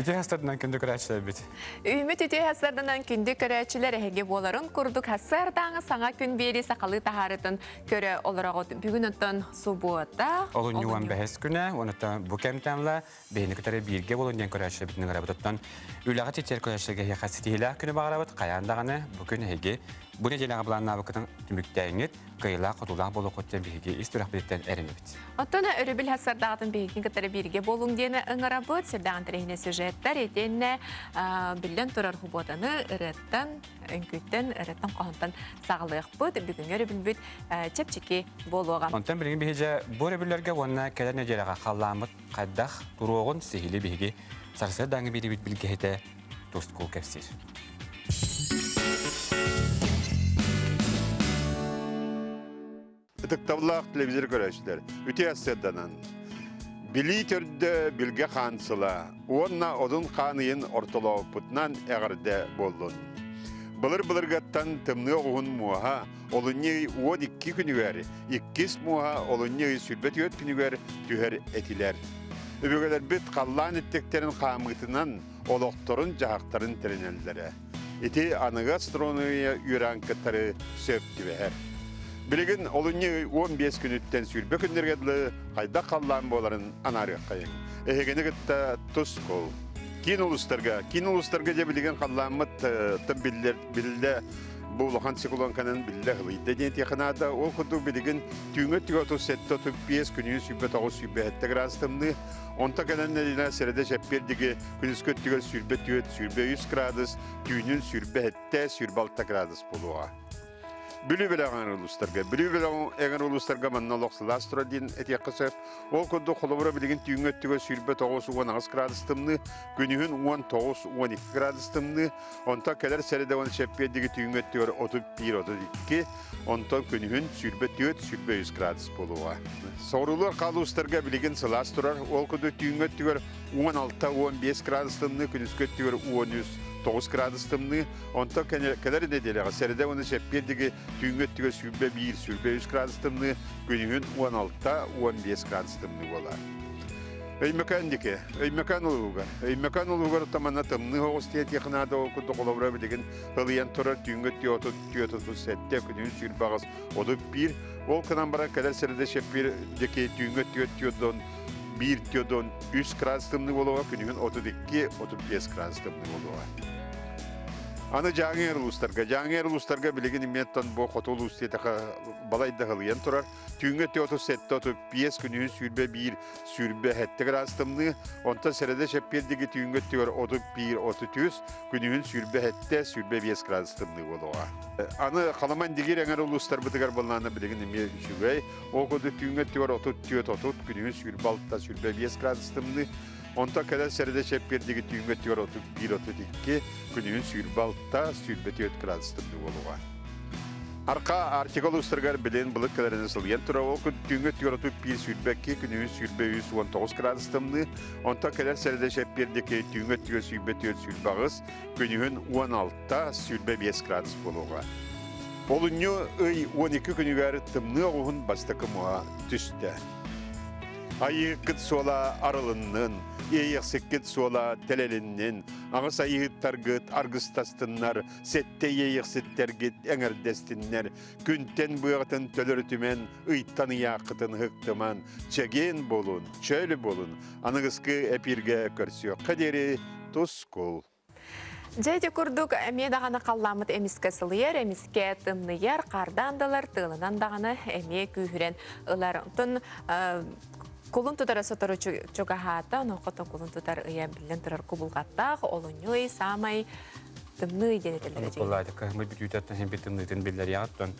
Үтүө хастарынан күндү көрөөччүлэрбит. Үүммүт үтүө хастарынан күндү көрөөччүлэр эһиги буоларын курдук хассыардааҥы саҥа күн биэри сахалыы таһаарытын көрө олороҕут. Бүгүн оттон субуота. Олунньу 15 күнэ, онуттан бу кэмтэн ла биһини кытары бииргэ болун диэн көрөөччүлэрбитин ыҥырабыт. Оттон үлэҕэ тиийэр көрөөччүлэргэ эһиэхэ ситиһиилээх күнү баҕарабыт. Хайаан даҕаны бу күн эһиги бу нэдиэлэҕэ былааннаабыккытын түмүктээҥҥит, кыайыылаах-хотуулаах буолуоххут диэн биһиги ис сүрэхпититтэн эрэнэбит. Оттон өрөбүл сардаҕатын биһигини кытары бииргэ буолуҥ диэн ыҥырабыт. Сирдээҕин тэрэһинэ сюжеттар итиэннэ биллэн турар хуботаны ырыаттан, үҥкүүттэн, ырыаттан хоһонтон саҕалыахпыт. Бүгүҥҥү өрөбүлбүт чэпчэки буолуоҕа. Онтон билигин биһиги бу өрөбүллэргэ уонна кэлэр нэдиэлэҕэ халлааммыт хайдах туруоҕун сиһили биһиги сарсыардааҥҥы биэрибит билгэһитэ Тускул кэпсиир. Ытыктабыллаах телевизор көрөөччүлэр, үтүө сырданан. Билии төрдө Билгэ хаан сыла уонна Одун хаан ыйын ортолооппутунан эҕэрдэ буоллун. Былыр-былыргаттан тымныы оҕуһун муоһа олунньу ый 12 күнүгэр, иккис муоһа олунньу ый 24 күнүгэр түһэр этилэр. Өбүгэлэрбит халлаан иттиктэрин хаамыытынан олохторун-дьаһахтарын тэринэллэрэ. Ити аныгы астрономия үөрэҕин кытары сөп түбэһэр. Билигин олунньу ый 15 күнүттэн сүүрбэ күннэргэ дылы хайдах халлаан буоларын анаарыаххайыҥ. Эһигини кытта тус кул. Киин улуустарга, киин улуустарга дьэ билигин халлааммыт тым биллэр биллэ бу улахан циклонканан биллэ ыһылыйда диэн этиэххэ наада. Ол курдук билигин түүҥҥү өттүгэр 37-35, күнүһүн 29-27 градус тымныы. Онто кэлэн нэдиэлэ сэрэдэ чэппиэр диги күнүскү өттүгэр 24, 23 градус, түүнүн 27, 26 градус буолуоҕа. Бүлүү бэлэҕин улуустарга. Бүлүү бэлэҕин эҥэр улуустарга манна олох сылаас турар диэн этиэххэ сөп. Ол курдук холобура билигин түүҥҥү өттүгэр 29-18 градус тымныы, күнүһүн 19-12 градус тымныы, онтон кэлэр сэрэдэ уонна чэппиэр диги түүҥҥү өттүгэр 31-32, онтон күнүһүн 24-23 градус буолуоҕа. Соҕуруулар хаалуустарга билигин сылаас турар, ол курдук түүҥҥү өттүгэр 16-15 градус тымныы, күнүскү өттүгэр 13-9 градус тымныы, онтон кэлэр нэдиэлэҕэ сэрэдэ уонна чэппиэр диги түүҥҥү өттүгэр 21-23 градус тымныы, күнүһүн 16-15 градус тымныы буолар. Өймөкөөн диэки, Өймөкөөн улууһугар. Өймөкөөн улууһугар оттон тымныы оҕус диэтиэх наада ол курдук холобура билигин ылыйан турар түүҥҥү 437, күнүһүн 28, 31. Ол гынан баран кэлэр сэрэдэ чэппиэр диэки түүҥҥү 4 1 4 3 градус тымныы буолуоҕа, күнүһүн 32 35 градус тымныы буолуоҕа. Аны Дьааҥы улуустарга. Дьааҥы улуустарга билигин иммиэттэн бу хоту улуус диэтэхэ балайда ылыйан турар. Түүҥҥү 37 35, күнүһүн 21 27 градус тымныы, онтон сэрэдэ чэппиэр диэки түүҥҥү өттүгэр 31 33, күнүһүн 27 25 градус тымныы буолуоҕа. Аны Халыман Дигир эҥэр улуустарбытыгар былаана билигин эмиэ үчүгэй. Ол курдук түүҥҥү өттүгэр 34 30, күнүһүн 26 25 градус тымныы, онтон кэлэр сэрэдэ чэппиэр диэки түүҥҥү өттүгэр 31 32, күнүһүн 26 24 градус тымныы буолуоҕа. Арка Арктика улуустарыгар билин былыт кэлэринэн сылыйан турар. Ол күн түүҥҥү өттүгэр 31 22, күнүһүн 23 19 градус тымныы. Онтон кэлэр сэрэдэ чэппиэр диэки түүҥҥү өттүгэр 24 28, күнүһүн 16 25 градус буолуоҕа. Олунньу ый 12 күнүгэр тымныы оҕуһун бастакы муоһа түстэ. Айыыккыт суола арылыннын, иэйэхсиккит суола тэлэлиннин, аҕыс айыыһыттаргыт аргыстастыннар, сэттэ иэйэхситтэргит эҥэрдэстиннэр, күнтэн быаҕытын төлөрүтүмэн, ыйтан ыйааххытын ыһыктыман, чэгиэн буолун, чөл буолун, аныгыскы эпииргэ көрсүөххэ диэри тускул. Дьэ ити курдук эмиэ даҕаны халлааммыт эмискэ сылыйар, эмискэ тымныйар, хаардаан да ылар, тыалынан даҕаны эмиэ күүһүрэн ылар. Онтон кулун тутара сотору чугаһаата, онон кулун тутар ыйа биллэн турар кубулҕаттаах, олунньу ый саамай тымныы диэн этэллэр эдьиий. Кыһыммыт бүтүүтэ иһин тымныытын биллэриэҕиттэн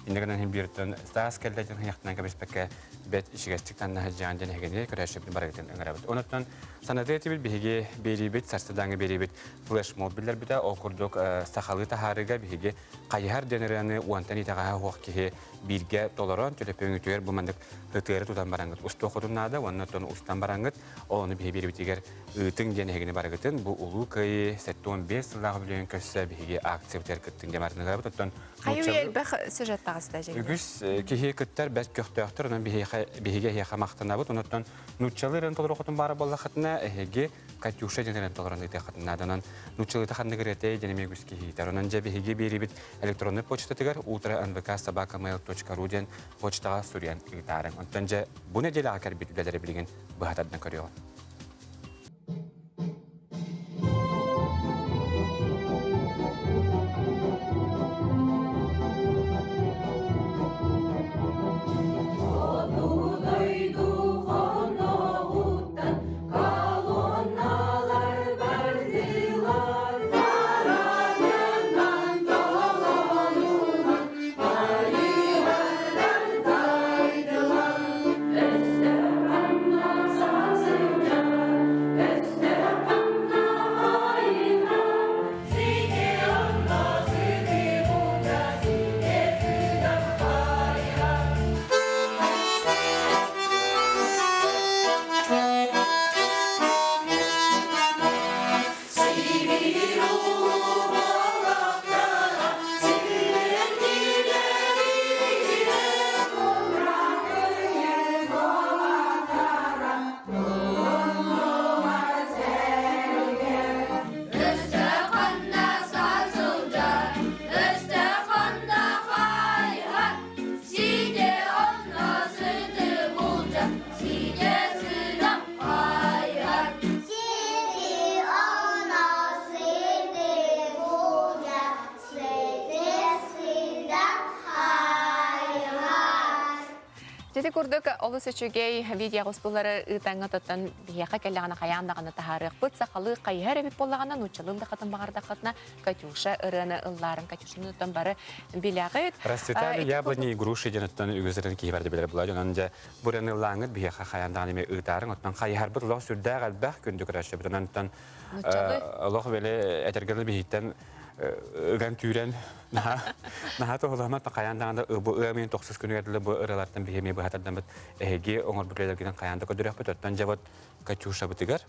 иннэ гынан иһин бииртэн саас кэллэтин хыйахтынан кэбиспэккэ бэт ичигэстик таннаһа дьаан диэн эһигини көрөөччүбүт барыгытын ыҥырабыт. Онуттан санатыы этибит биһиги биэриибит сарсыдааҥы биэриибит флешмоб биллэрбитэ. Ол курдук сахалыы таһаарыыга биһиги хайыһар диэн ырыаны уонтан итэҕэһэ суох киһи бииргэ толорон төлөпүөҥүтүгэр бу маннык ытыары тутан бараҥҥыт устуоххутун наада уонна оттон устан бараҥҥыт Ол ону биһиги биэрбитигэр ыытыҥ диэн эһигини барыгытын бу Улуу Кыайыы 75 сыллаах үбүлүөйүн көрсө биһиги акциябытыгар кыттыҥ диэн барытыныгарабыт. Оттон Хайы элбэх сюжет таҕыста дьиҥ. Үгүс киһи кыттар бэрт көхтөөхтөр, онон биһиэхэ биһиги эһиэхэ махтанабыт. Онуттан нууччалыы ырыаны толоруоххутун баара буоллаххытына, эһиги Катюша диэн эрэн толорон ыытыаххытын нааданан нууччалыыта ханнык ырыатай диэн эмиэ үгүс киһи ыытар. Онон дьэ биһиги биэрибит электроннай почтатыгар утро нвк собака mail.ru диэн почтаҕа суруйан ыытаарыҥ. Онтон дьэ бу нэдиэлэҕэ кэлбит үлэлэри билигин быһа тардан көрүөҕүҥ. Дьити курдук олус үчүгэй видеоҕустуулары ыытаҥҥа тоттон биһиэхэ кэллэҕинэ хайаан даҕаны таһаарыахпыт. Сахалыы хайыһар эбит буоллаҕына, нууччалыы да хатын баҕардаххытына, Катюша ырыаны ыллаарын Катюшаны оттон бары билэҕит. Расцветали яблони и груши диэн оттон үгүс эрэн киһи барда билэр була. Онон дьэ бу ырыаны ыллааҥҥыт биһиэхэ хайаан даҕаны эмиэ ыытаарыҥ. Оттон хайыһарбыт олох сүрдээх элбэх күндү көрөөччүбүт. Онон оттон олох били этэргэ дылы биһиттэн ыган түүрэн наһаа наһаа туһуламмат хайаан даҕаны бу ыам тохсус күнүгэр дылы бу ырыалартан биһи эмиэ быһа тардаммыт эһиги оҥорбут үлэлэргитин хайаан да көрдөрүөхпүт. Оттон дьэ вот Катюшабытыгар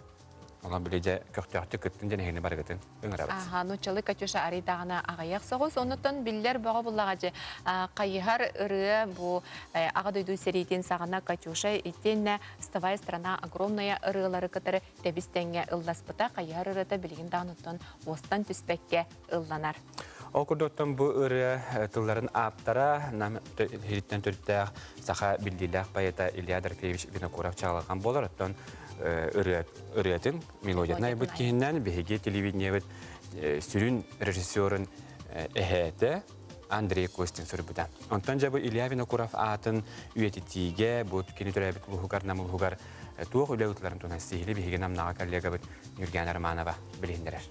Онон били дьэ көхтөөхтүк кыттын диэн эһигини барыгытын ыҥырабыт. Аха, нууччалыы Катюша арыйдаҕына аҕыйах соҕус. Оннуттан биллэр бөҕө буллаҕа дьэ хайыһар ырыа бу Аҕа дойду сэриитин саҕана Катюша итиэннэ «Вставай, страна огромная» ырыалары кытары тэбис тэҥҥэ ылласпыта. Хайыһар ырыата билигин даҕаны оттон уостан түспэккэ ылланар. Ол курдук оттон бу ырыа тылларын ааптара Нам иһиттэн төрүттээх саха биллиилээх поэта Илья Дорофеевич Винокуров чаҕылҕан буолар. Оттон ырыа ырыатын мелодиятын айбыт киһиннэн биһиги телевидениебит сүрүн режиссерун эһээтэ Андрей Костин суруйбута. Онтон дьэ бу Илья Винокуров аатын үйэтитиигэ бу кини төрөөбүт улууһугар Нам улууһугар туох үлэ ыытыларын туһунан сиһили биһиги Намнаҕа коллегабыт Ньургиана Романова билиһиннэрэр.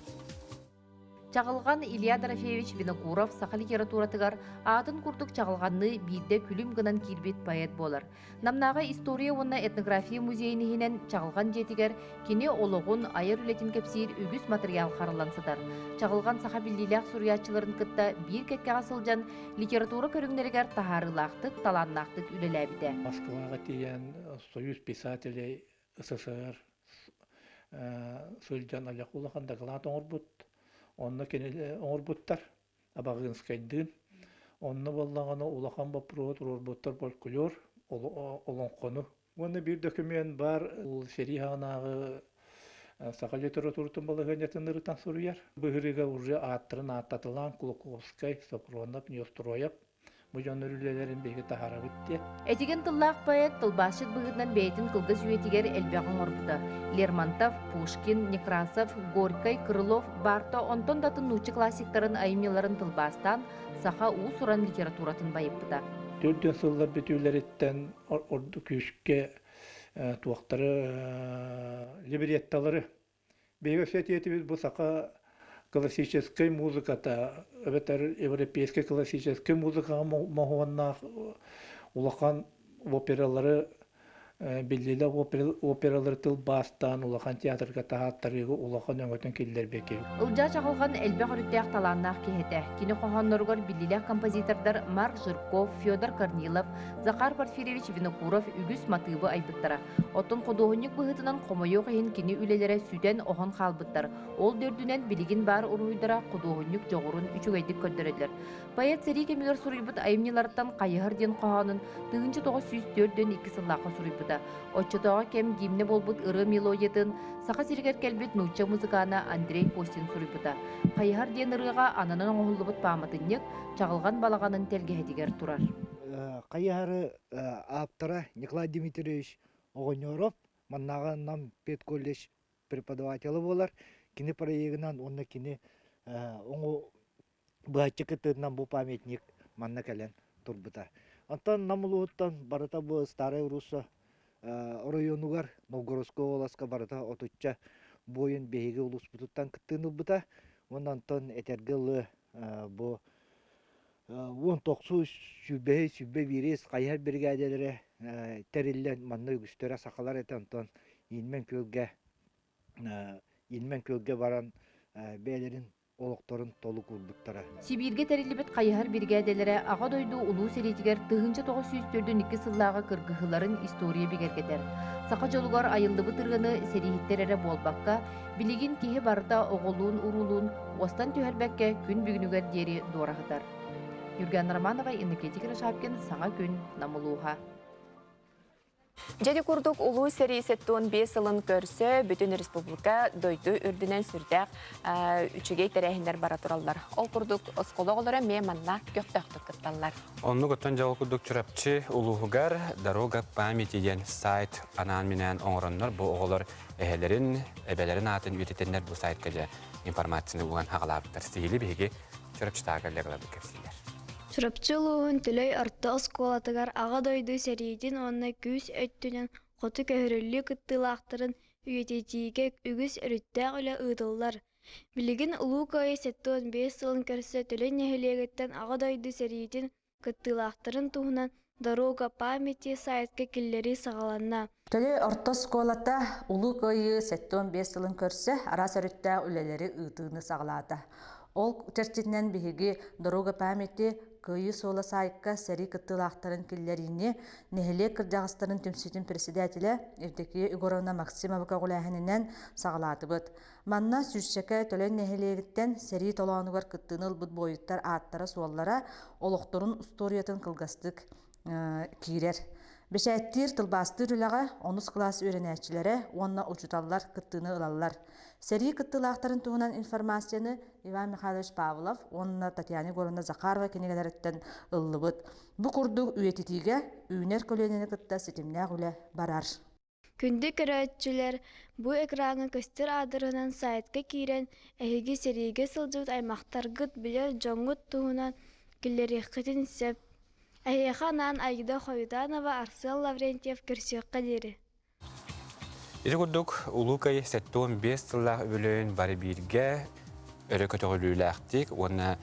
Чаҕылҕан Илья Дорофеевич Винокуров саха литературатыгар аатын курдук чаҕылҕанныы биирдэ күлүм гынан киирбит поэт буолар. Намнааҕы история уонна этнография музейын иһинэн Чаҕылҕан дьиэтигэр кини олоҕун, айар үлэтин кэпсиир үгүс матырыйаал хараллан сытар. Чаҕылҕан саха биллиилээх суруйааччыларын кытта биир кэккэҕэ сылдьан литература көрүҥнэригэр таһаарыылаахтык, талааннаахтык үлэлээбитэ. Москваҕа тиийэн Союз писателей СССР сылдьан олох улахан дакылаат оҥорбут. Онно кини оҥорбуттар Абаҕыынскайдыын. Онно буоллаҕына улахан боппуруоһу туруорбуттар фольклор, олоҥхону. Уонна биир документ баар сэрии саҕанааҕы саха литературатын балаһыанньатын ырытан суруйар. Быһырыыга уже ааттарын ааттатылаан Кулаковскай, Сопронов, Неустроев Бу дьоннор үлэлэрин биһиги таһаарабыт диэн. Этигэн тыллаах поэт тылбаасчыт быһыытынан бэйэтин кылгас үйэтигэр элбэҕи оҥорбута. Лермонтов, Пушкин, Некрасов, Горькай, Крылов, Барто онтон да атын нуучча классиктарын айымньыларын тылбаастаан саха уус-уран литературатын байыппыта. Төрдүөн сыллар бүтүүлэриттэн ордук күүскэ туохтары либретталары Биһиги өссө бу саха классическай музыката эбэтэр европейскай классическай музыкаҕа моһуоннаах улахан опералары биллиилээх опералары тылбаастаан улахан театрга таһааттарыыга улахан өҥөтүн киллэрбэккэ. Ылдьаа Чаҕылҕан элбэх өрүттээх талааннаах киһи этэ. Кини хоһоонноругар биллиилээх композитордар Марк Жирков, Федор Корнилов, Захар Порфирьевич Винокуров үгүс матыыбы айбыттара. Оттон худуоһунньук быһыытынан хомойуох иһин кини үлэлэрэ сүтэн-оһон хаалбыттар. Ол да үрдүнэн билигин баар уруһуйдара худуоһунньук дьоҕурун үчүгэйдик көрдөрөллөр. Поэт сэрии кэмигэр суруйбут айымньыларыттан «Хайыһар» диэн хоһоонун 1942 сыллаахха суруйбута. ылбыта. Оччотооҕу кэм гимнэ буолбут ырыа мелодиятын Саха сиригэр кэлбит нуучча музыкана Андрей Костин суруйбута. Хайыһар диэн ырыаҕа ананан оҥоһуллубут пааматынньык Чаҕылҕан балаҕанын тэлгэһэтигэр турар. Хайыһары ааптара Николай Дмитриевич Оҕонньоров маннааҕы Нам педколледж преподавателэ буолар. Кини проегынан уонна кини оҥо быһаччы кыттыытынан бу памятник манна кэлэн турбута. Онтон Нам улууһуттан барыта бу Старая Русса оройуонугар Новгородскай уоласка барыта отучча буойун биһиги улууспутуттан кыттыыны ылбыта. Уонна онтон этэргэ ылы бу 19 сүүрбэһи 21 хайыһар биригээдэлэрэ тэриллэн манна үгүстэрэ сахалар этэ онтон Иинмэн күөлгэ Иинмэн күөлгэ баран бэйэлэрин олохторун толук уурбуттара. Сибииргэ тэриллибит хайыһар биригээдэлэрэ Аҕа дойду Улуу сэриитигэр 1942 сыллааҕы кыргыһыыларын история бигэргэтэр. Саха дьолугар айыллыбыт ырыаны сэрииһиттэр эрэ буолбакка, билигин киһи барыта оҕолуун-уруулуун уостан түһэрбэккэ күн бүгүнүгэр диэри дуораһытар. Юрген Романова, Иннокентий Кирашапкин, Саҥа күн, Нам улууһа. Дьэди курдук Улуу сэрии 75 сылын көрсө бүтүн республика дойду үрдүнэн сүрдээх үчүгэй тэрээһиннэр бара тураллар. Ол курдук оскуола оҕолоро эмиэ манна көхтөөхтүк кытталлар. Оннук оттон дьол курдук Чурапчы улууһугар Дорога памяти диэн сайт анаан-минээн оҥороннор бу оҕолор эһэлэрин, эбэлэрин аатын үйэтитэннэр бу сайтка дьэ информацияны уган хаҕалаабыттар. Сиһили биһиги Чурапчытааҕы коллегаларбыт кэпсииллэр. Чурапчы улууһун Төлөй орто оскуолатыгар Аҕа дойду сэриитин уонна күүс өттүнэн хоту көһөрүллүү кыттыылаахтарын үйэтитиигэ үгүс өрүттээх үлэ ыытыллар. Билигин Улуу Кыайыы 75 сылын көрсө Төлөй нэһилиэгиттэн Аҕа дойду сэриитин кыттыылаахтарын туһунан «Дорога памяти» сайтка киллэрии саҕаланна. Төлөй орто оскуолата Улуу Кыайыы 75 сылын көрсө араас өрүттээх үлэлэри ыытыыны саҕалаата. Ол чэрчитинэн биһиги «Дорога памяти» Кыайыы суола саайтка сэрии кыттыылаахтарын киллэриини нэһилиэк кырдьаҕастарын түмсүүтүн председателэ Евдокия Егоровна Максимова көҕүлээһининэн саҕалаатыбыт. Манна сүүсчэкэ Төлөн нэһилиэгиттэн сэрии толоонугар кыттыыны ылбыт буойуттар ааттара-суоллара, олохторун устуоруйатын кылгастык киирэр. Бэчээттиир, тылбаастыыр үлэҕэ онус кылаас үөрэнээччилэрэ уонна учууталлар кыттыыны ылаллар. Сэрии кыттыылаахтарын туһунан информацияны Иван Михайлович Павлов уонна Татьяна Егоровна Захарова кинигэлэриттэн ыллыбыт. Бу курдук үйэтитиигэ үүнэр көлүөнэни кытта ситимнээх үлэ барар. Күндү көрөөччүлэр, бу экраҥҥа көстөр аадырыһынан сайтка киирэн, эһиги сэриигэ сылдьыбыт аймахтаргыт, билэр дьоҥҥут туһунан киллэриэххитин сөп. Эһиэхэ анаан Аида Хоютанова, Арсен Лаврентьев көрсүөххэ диэри. Ити курдук Улуу Кыайыы 75 сыллаах үбүлүөйүн бары бииргэ өрө көтөҕүлүүлээхтик уонна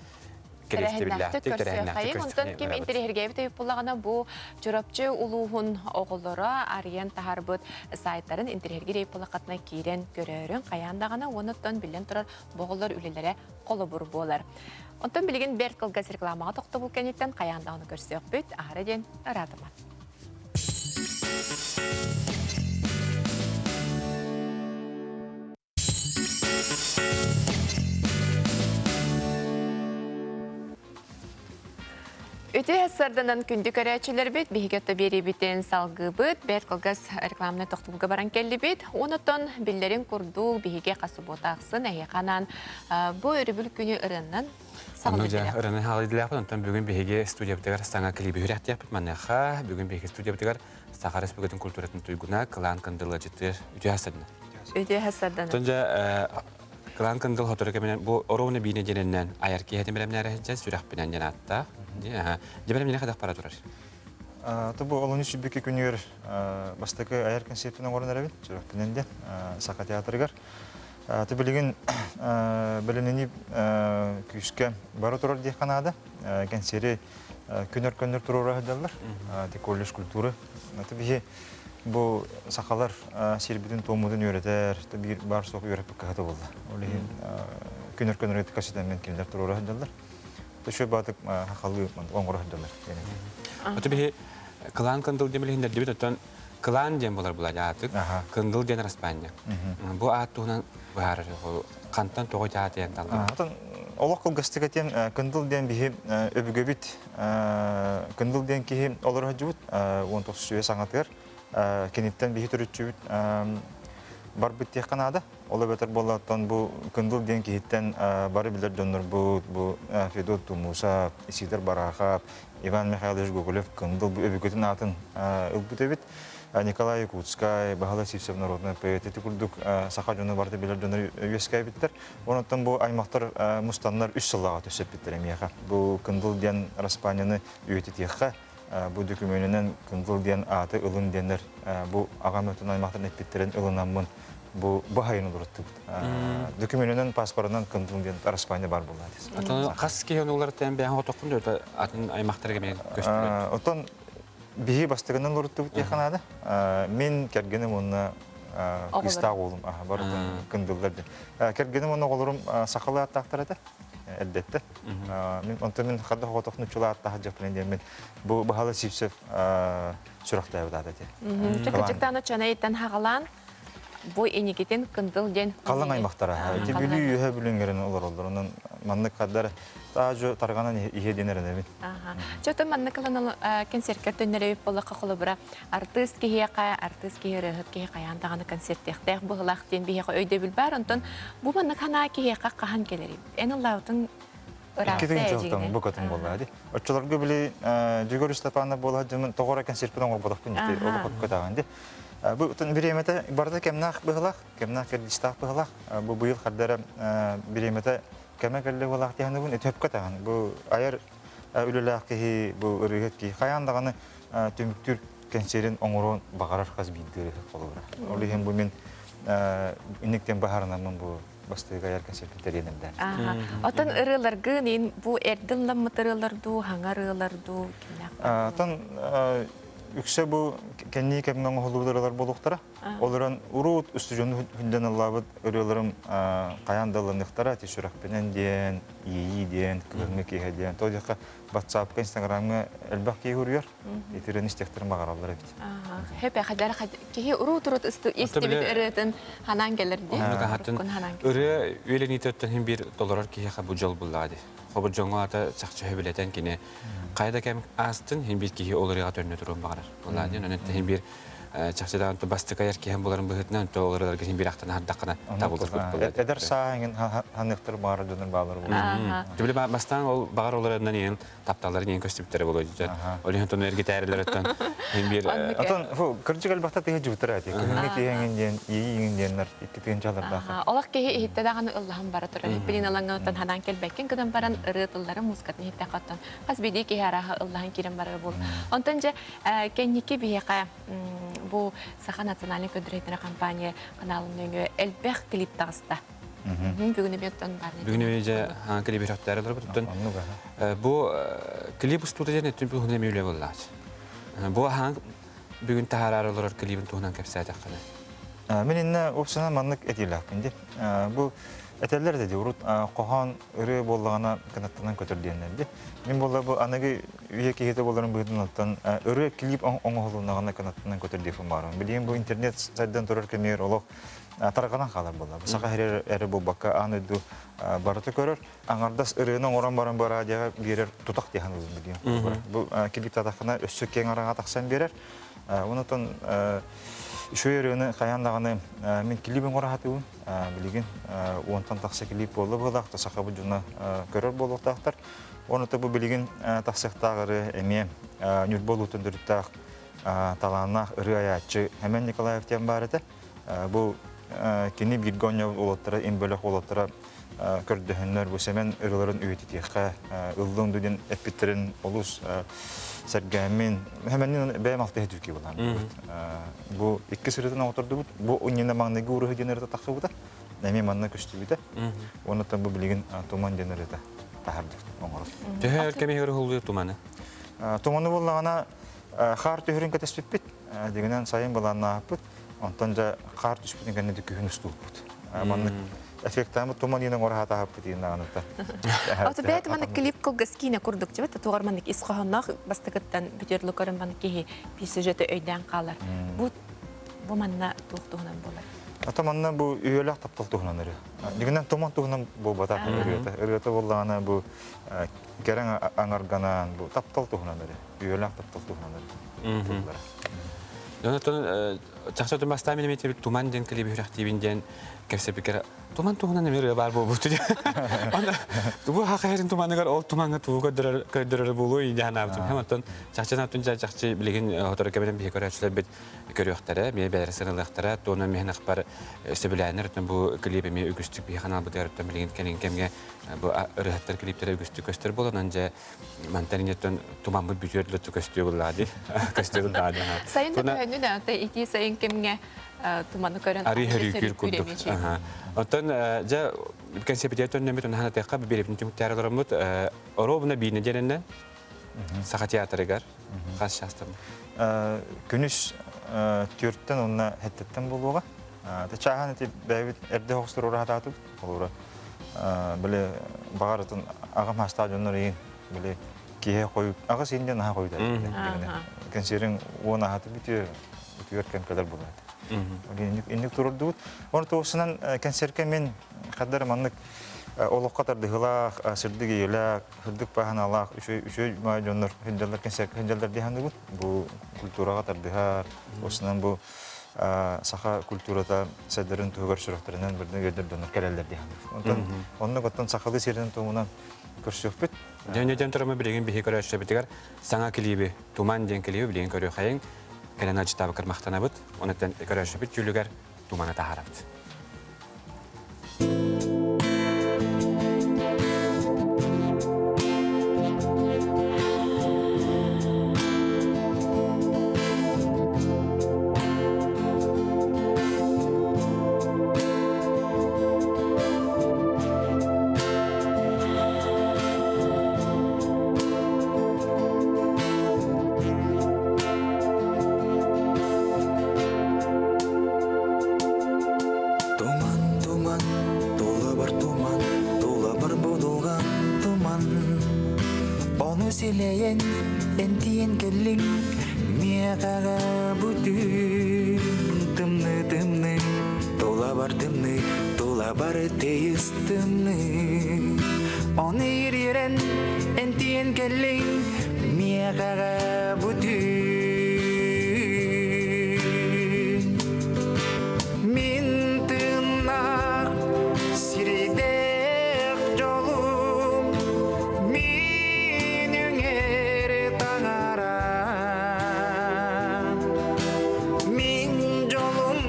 Тэрээһиннээхтик көрсүөххэйиҥ. Онтон ким интэриэһиргээбит эбит буоллаҕына, бу Чурапчы улууһун оҕолоро арыйан таһаарбыт сайтарын интэриэһиргиир эбит буоллаххытына киирэн көрөөрүҥ хайаан даҕаны уонна оттон биллэн турар бу оҕолор үлэлэрэ холобур буолар. Онтон билигин бэрт кылгас рекламаҕа тохтобул кэнниттэн хайаан даҕаны көрсүөхпүт. Аһара диэн ыраатыман. Үтүө сарданан күндү көрөөччүлэрбит, биһиги отто биэриибитин салгыыбыт, бэрт кылгас рекламнай тохтобулга баран кэллибит. Онотон биллэрин курдук биһиги хас суббота ахсын эһиэхэ анаан бу өрөбүл күнү ырыаннан саҕалыылаах. Ырыанан хаалыдылаахпыт, онтон бүгүн биһиги студиябытыгар саҥа клиби үрэхтиэхпит. Маныаха бүгүн биһиги студиябытыгар Саха Республикатын культуратын туйгуна Кылаан Кындылыадьытыр үтүө сарданан. Үтүө сарданан. Тон дьэ Кылаан Кындыл хотору кэминэн бу оруобуна биинэ диэнинэн айар киэһэтин бэлэмнээре сылдьан сүрэхпинэн диэн ааттаах. Дьэ бэлэмнэни хайдах бара турар? То бу олунньу сүүрбэкки күнүгэр бастакы айар концертин оҥорон эрэбин сүрэхпинэн диэн Саха театрыгар. Ты билигин бэлэмнэнии күүскэ бара турар диэххэ наада. Кэнсиэри күнөр көннөр туруора сылдьаллар. Ти колледж культуры. Ты биһи бу сахалар сирбитин туоммутун үөрэтэр, биир баар суох үөрэппит кыһата буолла. Ол иһин күнөр көннөр касетанмен кинилэр туруора сылдьаллар. Төшө баатык хахалыы оҥоро сылдьаллар. Ото биһи кылаан кындыл диэн билиһиннэрдибит оттон кылаан диэн буолар була аатык кындыл диэн араспаанньа. Бу аат туһунан быһаарар хантан тоҕо аатыйан таллар. Отон олох кылгастык этиэн кындыл диэн биһи өбүгэбит кындыл диэн киһи олоро сылдьыбыт 19 саҥатыгар. Киниттэн биһи төрүччүбүт барбыт диэххэ наада. Ол эбэтэр буоллааттан бу Кындыл диэн киһиттэн бары билэр дьоннорбут, бу Федот Тумусов, Исидор Барахов, Иван Михайлович Гоголев Кындыл бу өбүгэтин аатын ылбыт эбит. Николай Якутскай, Баһылай Сивцев народный поэт ити курдук саха дьоно барыта билэр дьоннор үөскээбиттэр. Онон бу аймахтар мустаннар үс сыллааҕа төссөппүттэр эмиэхэ. Бу Кындыл диэн распаанньаны үйэтитиэххэ, бу дөкүмүөнүнэн Кындыл диэн ааты ылын диэннэр бу аҕам өтөн аймахтарын эппиттэрин ылынаммын бу баһайын уларыттыбыт. Дөкүмүөнүнэн паспорынан Кындыл диэн распаанньа бар буолла. Отон хас киһи ону уларыттан бэйэҥ отоххун да атын аймахтарга эмиэ көстүбэт. Отон биһи бастакынан уларыттыбыт диэххэ наада. Мин кэргэним уонна кыыстаах уолум барытын кындыллар диэн. Кэргэним уонна оҕолорум сахалыы ааттаахтар этэ эрдэттэн. Мин онтон мин хадда хоҕотох нуччулаа ааттаах дьахтарын диэн мин бу Баһылай Сивцев сүрэхтээбит аата этэ. Чакычыктааны чанайыттан хаҕалаан бу иникитин кындыл диэн Халыҥ аймахтара. Ити Бүлүү үөһэ бүлүҥҥэрин олороллор. Онон маннык хаддар таажу тарҕанан иһэ диэн эрэнэбин. Чөтө маннык ылан концерткер төннөрөбүт буоллахха холобура артыыс киһиэхэ, артыыс киһи ырыаһыт киһи хайаан даҕаны концерттиэхтээх быһылаах диэн биһиэхэ өйдөбүл баар. Онтон бу маннык санаа киһиэхэ хаһан кэлэрий? Эн ыллаабытын Икки тыһыынча бу көтүн буолла ди. Оччолорго били Дьөгүөр Степанов буола дьомун тоҕо эрэ концертпын оҥорботохпун дии олох көтөҕөн ди. Бу бириэмэтэ барыта кэмнээх быһылаах, кэмнээх кэрдиистээх быһылаах. Бу быйыл хардара бириэмэтэ кэмэ кэллэ буолаах диэхинэбин өтөпкө таҕан. Бу айар үлэлээх киһи, бу ырыаһыт киһи хайаан даҕаны түмүктүүр кэнсиэрин оҥоруон баҕарар хас биирдии ырыаһыт холобура. Ол иһин бу мин инниктэн баһарынаммын бу бастыыга айар кэнсиэрпин тэрийэн Отон ырыаларгын ин бу эрдин ламмыт ырыалар дуу, хаҥа ырыалар дуу кимнээх? Отон үксэ бу кэннии кэмҥэ оҥоһуллубут ырыалар буолуохтара. Ол эрэн уруут устудьуону хүндэн ыллаабыт ырыаларым хайаан да ылланыахтара ити сүрэхпинэн диэн, иэйии диэн, кыһыҥҥы киэһэ диэн. То диэххэ WhatsApp-ка, Instagram-ҥа элбэх киһи уруйар. Итирэн истиэхтэрин баҕараллар эбит. Хөп хадара киһи уруут-урут истибит ырыатын ханаан кэлэр дии. Ырыа үөлэниититтэн хин биир толорор киһиэхэ бу дьол буллаа дии. Хобут дьоҥҥо ата чахчы сөбүлэтэн кини хайа да кэм аастын хин биир киһи ол ырыаҕа төннө туруон баҕарар. Буллаа диэн онон хин биир чахчыдаан бастакы айар киһи буларын быһыытынан то ол ырыаларга хин биир ахтан аһардаххына табыллар курдук. Эдэр сааһын ханыахтар баҕарар дьоннор баалар буолар. Түбүлэ бастаан ол баҕар олорорунан иһин тапталларын иһин көстүбүттэрэ буолуо дьэ. Ол иһин тону эргитээрилэр оттон иһин биир Отон фу кырдьык элбэхтэ тыһы жубутара эти. Күһүҥҥү киһиҥин диэн иэйииҥин диэннэр икки тыһыынчалардаах. Олох киһи иһиттэ даҕаны ыллаһан бара турар. Билин ылаҥҥа оттон ханаан кэлбэккин гынан баран ырыа тылларын музыкатын иһиттэххэ оттон хас биирдии киһи арааһа ыллаһан киирэн барар буол. Онтон дьэ кэнники биһиэхэ бу Саха национальнай көрдөрөр компания каналын нөҥүө элбэх клип таҕыста. Бүгүн эмиэ оттон бар. Бүгүн эмиэ дьэ клип үрэхтээри олорбут. Оттон бу клип устуута диэн өттүн туһунан эмиэ үлэ буоллаач. Бу аһаан бүгүн таһаараары олорор клибин туһунан кэпсээтэххинэ. Мин иннэ уопсанан маннык этиилээхпин дии. Бу этэллэр да дии урут хоһоон ырыа буоллаҕына кынаттанан көтөр диэннэр дии. Мин буолла бу аныгы үйэ киһитэ буоларын быһыытынан оттон ырыа клип оҥоһулуннаҕына кынаттанан көтөр диэхпин баҕарабын. Билигин бу интернет сайдан турар кэмигэр олох тарҕанан хаалар буолла. Саха сирэ эрэ буолбакка аан дойду барыта көрөр. Аҥардас ырыаны оҥорон баран бу радиоҕа биэрэр тутах диэхин ылын билиэн. Бу клип татахына өссө киэҥ араҥа тахсан биэрэр. Онутон үчүгэй ырыаны хайаан даҕаны мин клип оҥоро сатыыбын. Билигин уонтан тахса клип буолла быһыылаах, сахабыт дьоно көрөр буолуохтаахтар. Онута бу билигин тахсыахтаах ырыа эмиэ Ньурба улуутун төрүттээх талааннаах ырыа айааччы Хэмэн Николаев диэн баар этэ. Бу кини бииргэ оонньообут уолаттара, им бөлөх уолаттара көрдөһөннөр бу Сэмэн ырыаларын үйэтитиэххэ ыллыҥ диэн эппиттэрин олус сэргээммин Хэмэннин бэйэм алтыһа түүкий буолан бу икки сырытын оҥотордубут бу иннинэ маҥнайгы уруһуй диэн ырыта тахсыбыта эмиэ манна көстүбүтэ уонна бу билигин туман диэн ырыта таһардык оҥорор Төһө өр кэмигэр уһуллуур туманы? Туманы буоллаҕына хаар түһэрин кэтэспиппит дигинэн сайын былааннаахпыт Онтон дьэ хаар түспүтүн кэннэ күһүн устууппут. Маннык эффектаамыт туман иинэн ораһаатаһаппыт иин даҕаныта. Ото бэйэт маннык клип кылгас киинэ курдук дьэбит тугар маннык ис хоһоонноох бастакыттан бүтүөр көрөн маннык киһи биир сюжеты өйдөөн хаалар. Бу бу манна туох туһунан буолар? Ата манна бу үйэлээх таптал туһунан ырыа. Дигинэн туман туһунан буолбатах ырыата. Ырыата буоллаҕына бу кэрэҥ аҥарганан бу таптал туһунан ырыа. Үйэлээх таптал туһунан ырыа. Онтон чахчы бастаан мин эмиэ туман диэн клиби үрэхтиибин диэн кэпсэпикер туман туһунан эмиэ ырыа баар буолбут. Аны бу хахайын туманыгар ол тумаҥҥа тугу көрдөрөр көрдөрөр буолуой дии санаабытым. Һэм оттон чахчы наптын чахчы билигин хотору кэбинэн биһи көрөөччүлэрбит көрүөхтэрэ, эмиэ бэйэлэрэ сыралыахтара, туонан миһин ахпар сөбүлээннэр оттон бу клип эмиэ үгүстүк биһи ханаалбытыгар оттон билигин кэлин кэмҥэ бу ырыһаттар клиптэрэ үгүстүк көстөр буолан дьэ мантан иннеттэн тумаммыт бүтүөр дылы көстүө буллаа дии көстүө буллаа дии Сайын да көһөннү да ити сайын кэмҥэ туманы көрөн арыы хөрүүкүүр курдук. Оттон дьэ кэнсиэпитигэр төннөммүт унаһан атыахха биэрибитин түмүктээр олороммут оруобуна биинэ диэнинэн Саха театрыгар хас частан? Күнүс түөрттэн уонна хэттеттен буолуоҕа. Чааһан ити бэйэбит эрдэ хоҕустар ураһатаатыбыт. Олора били баҕар аҕам хаастаах дьоннор иин били киһи хойут аҕыс иин диэн аһа хойут кэнсиэриҥ уон аһаты бүтүө үтүөр кэм кэлэр буолаат. Инник турурдубут. Оны туосунан кэнсиэркэ мин хаддар маннык олоххо тардыһылаах, сырдык ийэлээх, сырдык баһаналаах үчүгэй үчүгэй дьоннор сылдьаллар кэнсиэркэ сылдьаллар дии саныыбын. Бу культураҕа тардыһар, осунан бу саха культурата сайдарын туһугар сүрэхтэринэн бырдын үөрдэр дьоннор кэлэллэр дии саныыбын. Онтон оннук оттон сахалыы сиэринэн туомунан көрсүөхпүт. Дьон турама билигин биһи көрөөччүбүтүгэр саҥа клиби Туман диэн клиби билигин көрүөхайыҥ. Кэлэн ачытаабыккар махтанабыт. Онуттан көрөөччүбүт дьүүлүгэр туманы таһаарабыт. Туман, туман, тулабар туман, тулабар будулган туман. Ону силэйэн, энтиэн кэллиҥ, миэхэҕэ бүтүн тымныы-тымныы, тулабар тымныы, тулабар тыйыс тымныы. Ону ириэрэн, энтиэн кэллиҥ, миэхэҕэ бүтүн. Мин тыыннаах сирэйдээх дьолум, мин үҥэр таҥара. Мин дьолум,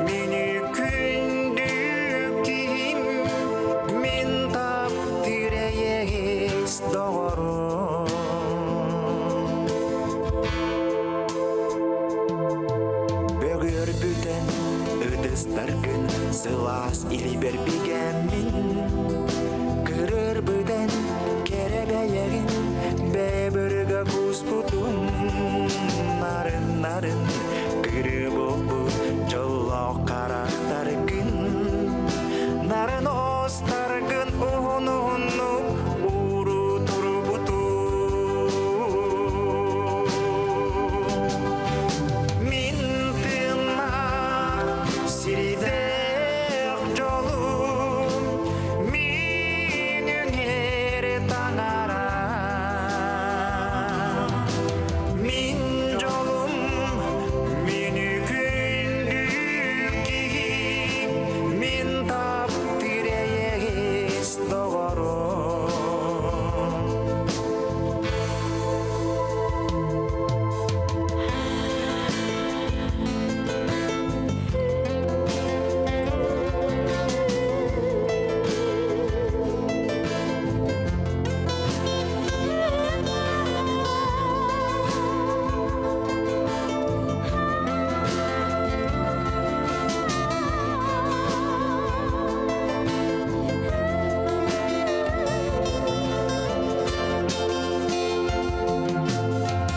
мин күндү киһим, мин таптыыр эйэҕэс доҕорум. Бөгөр бүтэн ытыстаргын сылаас илибэр бигэммин Кырыр бүтэн кэрэ бэйэгин бэбырга куспутум Нарын нарын кырыы буолбут дьоллоох харахтаргын Нарын остаргын уһун уһуннук ууру турбутум Мин тыыннаах сиридээх дьолум мин үҥэр таҥара Мин дьолум мин күндү киһим мин таптыыр эйэҕэс доҕорум.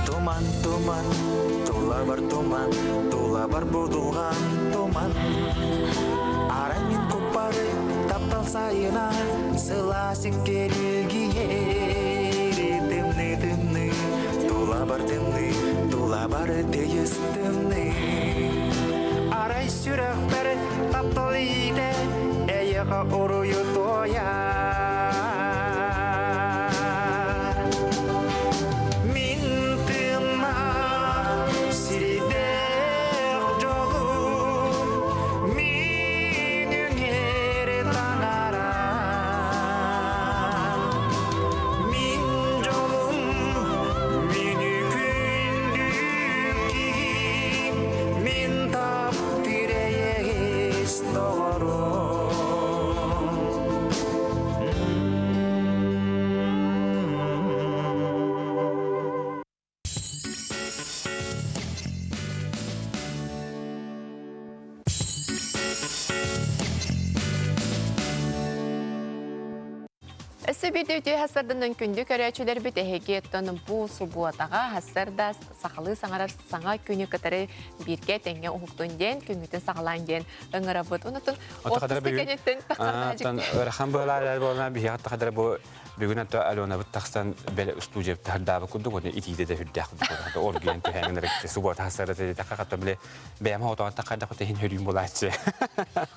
Туман, туман, тулабар туман, тулабар будулган туман. Арай мин куппары таптал сайына сылаас кэрилгиер тымны тымны, тулабар тымны, тулабар тыйыс тымны. Арай сүрэхпэр таптал иитэ эйэҕэ уруйу туойар. Мин тыыннаах сирдээх биирдэ үтүө хассарданан күндү көрөөччүлэрбит эһиги оттон бу субуотаҕа хассарда сахалыы саҥарар саҥа күнү кытары бииргэ тэҥҥэ уһуктун диэн күҥҥүтүн саҕалаан диэн ыҥырабыт. Онутун отпуска кэнниттэн тахсар Ыарахан быһалаар буолна биһиэхэ тахадара бу бүгүн ато Аленабыт тахсан бэл студия таһырдаабы курдук уонна итиитэ да үрдээх курдук оргуйан түһэҥин эрэ субуота хассарда тэтэхэ хата биле бэйэм хотоон таххайдах иһин хөрүүм булааччы.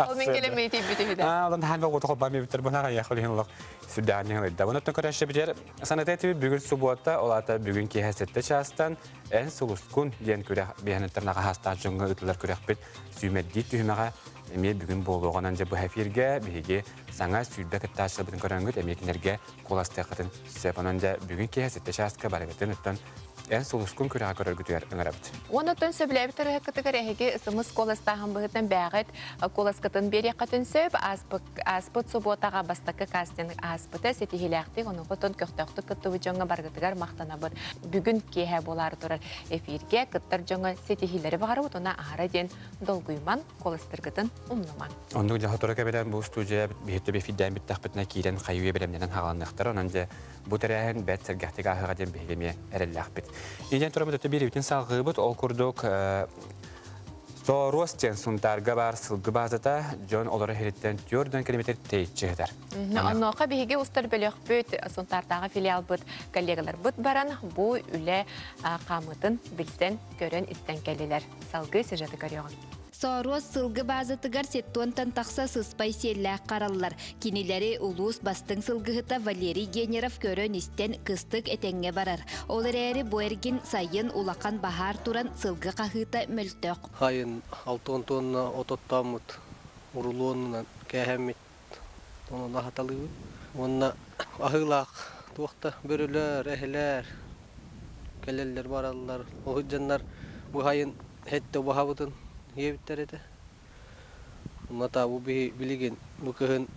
Ол мин келемей тийбит үһү да. Олон хаан богото холбаам эбиттер бына хайах олиһин олох сүрдээн ыйда. Онон көрөшө битер саната этиби бүгүн субуота, ол аата бүгүн киэһэ 7 чаастан эн сулускун диэн күрэх биһэнеттер наҕаһаастаах дьоҥҥо ыытылар күрэхпит сүүмэрдии түһүмэҕэ эмиэ бүгүн буолуоҕунан дьэ быһа эфиргэ биһиги саҥа 20 кыттааччыларбытын көрөҥҥүт эмиэ кинилэргэ куоластыаххытын сөп. Онон дьэ бүгүн киэһэ 7 чааска барыгытын оттон эн сулускун күрэҕи көрөргүтүгэр ыҥырабыт. Уонна оттон сөбүлээбит ырыһыккытыгар эһиги сымыс куоластааһын быһыытынан бээҕит куоласкытын биэриэххитин сөп. Ааспыт субуотаҕа бастакы кастинг ааспыта ситиһиилээхтик, онуоха оттон көхтөөхтүк кыттыбыт дьоҥҥо барыгытыгар махтанабыт. Бүгүн киэһэ буолаары турар эфиргэ кыттар дьоҥҥо ситиһиилэри баҕарабыт уонна аһара диэн долгуйуман, куоластаргытын умнумаҥ. Оннук дьэ сотору кэбилэн бу студия биһиттэ эфирдээн бүттэхпитинэ киирэн хайыы бэлэмнэнэн хааланыахтара. Онон дьэ бу тэрээһин бэрт сэргэхтик ааһыаҕа диэн биһиги эмиэ эрэллээхпит. Иидэн тураммыт өттө биэриибитин салҕыыбыт. Ол курдук Сооруос диэн Сунтаарга баар сылгы баазата дьон олоро иһириттэн 4 километр тэйиччи сытар. Онуоха биһиги устар бөлөхпүт Сунтаардааҕы филиалбыт коллегаларбыт баран бу үлэ хаамыытын билсэн, көрөн-истэн кэллилэр. Салгыы сюжеты көрүөҕүҥ. Сооруос сылгы баазатыгар сеттуонтан тахса сыспай сиэллээх хараллар. Кинилэри улуус бастыҥ сылгыһыта Валерий Генеров көрөн-истэн кыстык этэҥҥэ барар. Ол эрээри бу эргин сайын улахан баһаар туран сылгы хаһыыта мөлтөх. Сайын 60 тонна от оттооммут, урулуонунан кээһэммит, онон аһаталыыбыт. Уонна аһыылаах туох да бөрөлөр, эһэлэр кэлэллэр бараллар. Ол дьоннор бу сайын Хэттэ убаһабытын иэбиттэр этэ. Мата бу билигин бу кыһын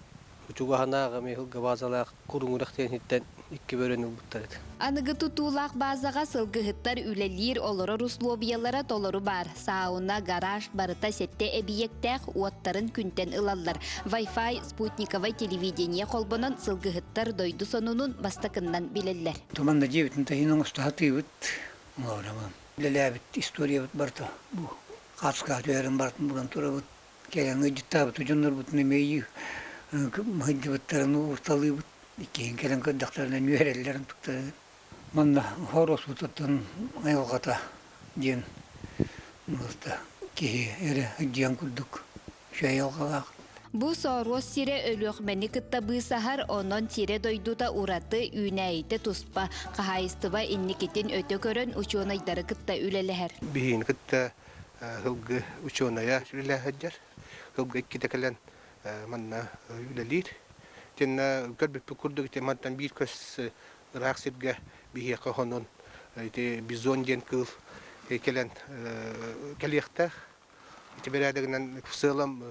учугаһанааҕы эмиэ баазалаах куруҥ үрэх диэн икки бөрөнү ылбыттар этэ. Аныгы тутуулаах баазаҕа сылгыһыттар үлэлиир, олорор услуобуйалара толору баар. Сауна, гараж барыта сэттэ эбийиэктээх уоттарын күнтэн ылаллар. Wi-Fi, спутниковай телевидение холбонон сылгыһыттар дойду сонунун бастакыннан билэллэр. Туманна дьиэбитин таһын оҥосто сатыыбыт. Оҥоробун. Үлэлээбит историябыт барыта бу хаачыскаҕа түһэрин барытын булан турабыт. Кэлэн ыалдьыттаабыт дьоннорбутун эмиэ сылдьыбыттарын уурталыыбыт. Иккиһин кэлэн көрдөхтөрүнэ үөрэллэр ынтыктарын. Манна Хоруоспутуттан айылҕата диэн киһи эрэ сылдьыан курдук үчүгэй айылҕалаах. Бу Сооруос сирэ Өлүөхмэни кытта быысаһар, онон сирэ-дойдута ураты, үүнээйитэ туспа. Хаһаайыстыба инникитин өтө көрөн учуонайдары кытта үлэлэһэр. Биһигини кытта сылгы учуонайа үлэлэһэ сылдьар. Сылгы иккитэ кэлэн манна үлэлиир. Итиннэ көрбүппүт курдук ити мантан биир көс ыраах сиргэ биһиэхэ хонон ити бизон диэн кыыл кэлэн кэлиэхтээх. Ити бэрээдэгинэн в целом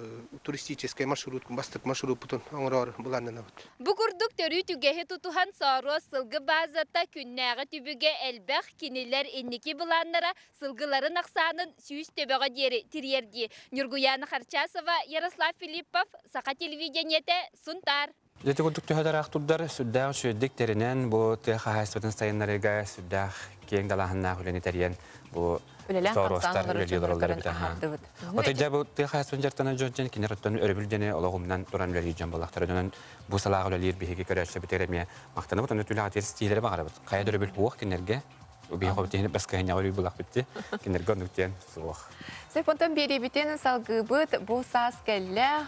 туристическай маршрут бастакы маршруппутун оҥороору былааннанабыт. Бу курдук төрүт үгэһи тутуһан Сооруос сылгы баазата күннээҕи түбүгэ элбэх, кинилэр инники былааннара сылгыларын ахсаанын 100 төбөҕө диэри тириэрдии. Ньургуйаана Харчасова, Ярослав Филиппов, Саха телевидениетэ, Сунтаар. Ити курдук төһө да ыраах турдар, сүрдээх үчүгэйдик тэринэн, бу тыа хаһаайыстыбатын сайыннарыыга сүрдээх киэҥ далааһыннаах үлэни тэрийэн, бу үлэлээн Сооруостар хамсаан үлэлии олороллор эбит аһардыбыт. Отой дьэ бу тыа хаһаайыстыбатын дьарыктанар дьон дьэн кинилэр оттон өрөбүл дьэни олох умнан туран үлэлиир дьон буоллахтар. Онон бу салааҕа үлэлиир биһиги көрөөччүбүтүгэр эмиэ махтанабыт. Онно түлэҕэ тиэр баҕарабыт. Хайа да өрөбүл суох кинилэргэ. Биһи хобутиһини баскыһынньаҕа өрүү булахпыт дии. Кинилэргэ оннук диэн суох. Сөп, онтон биэриибитин салгыыбыт. Бу саас кэллэ.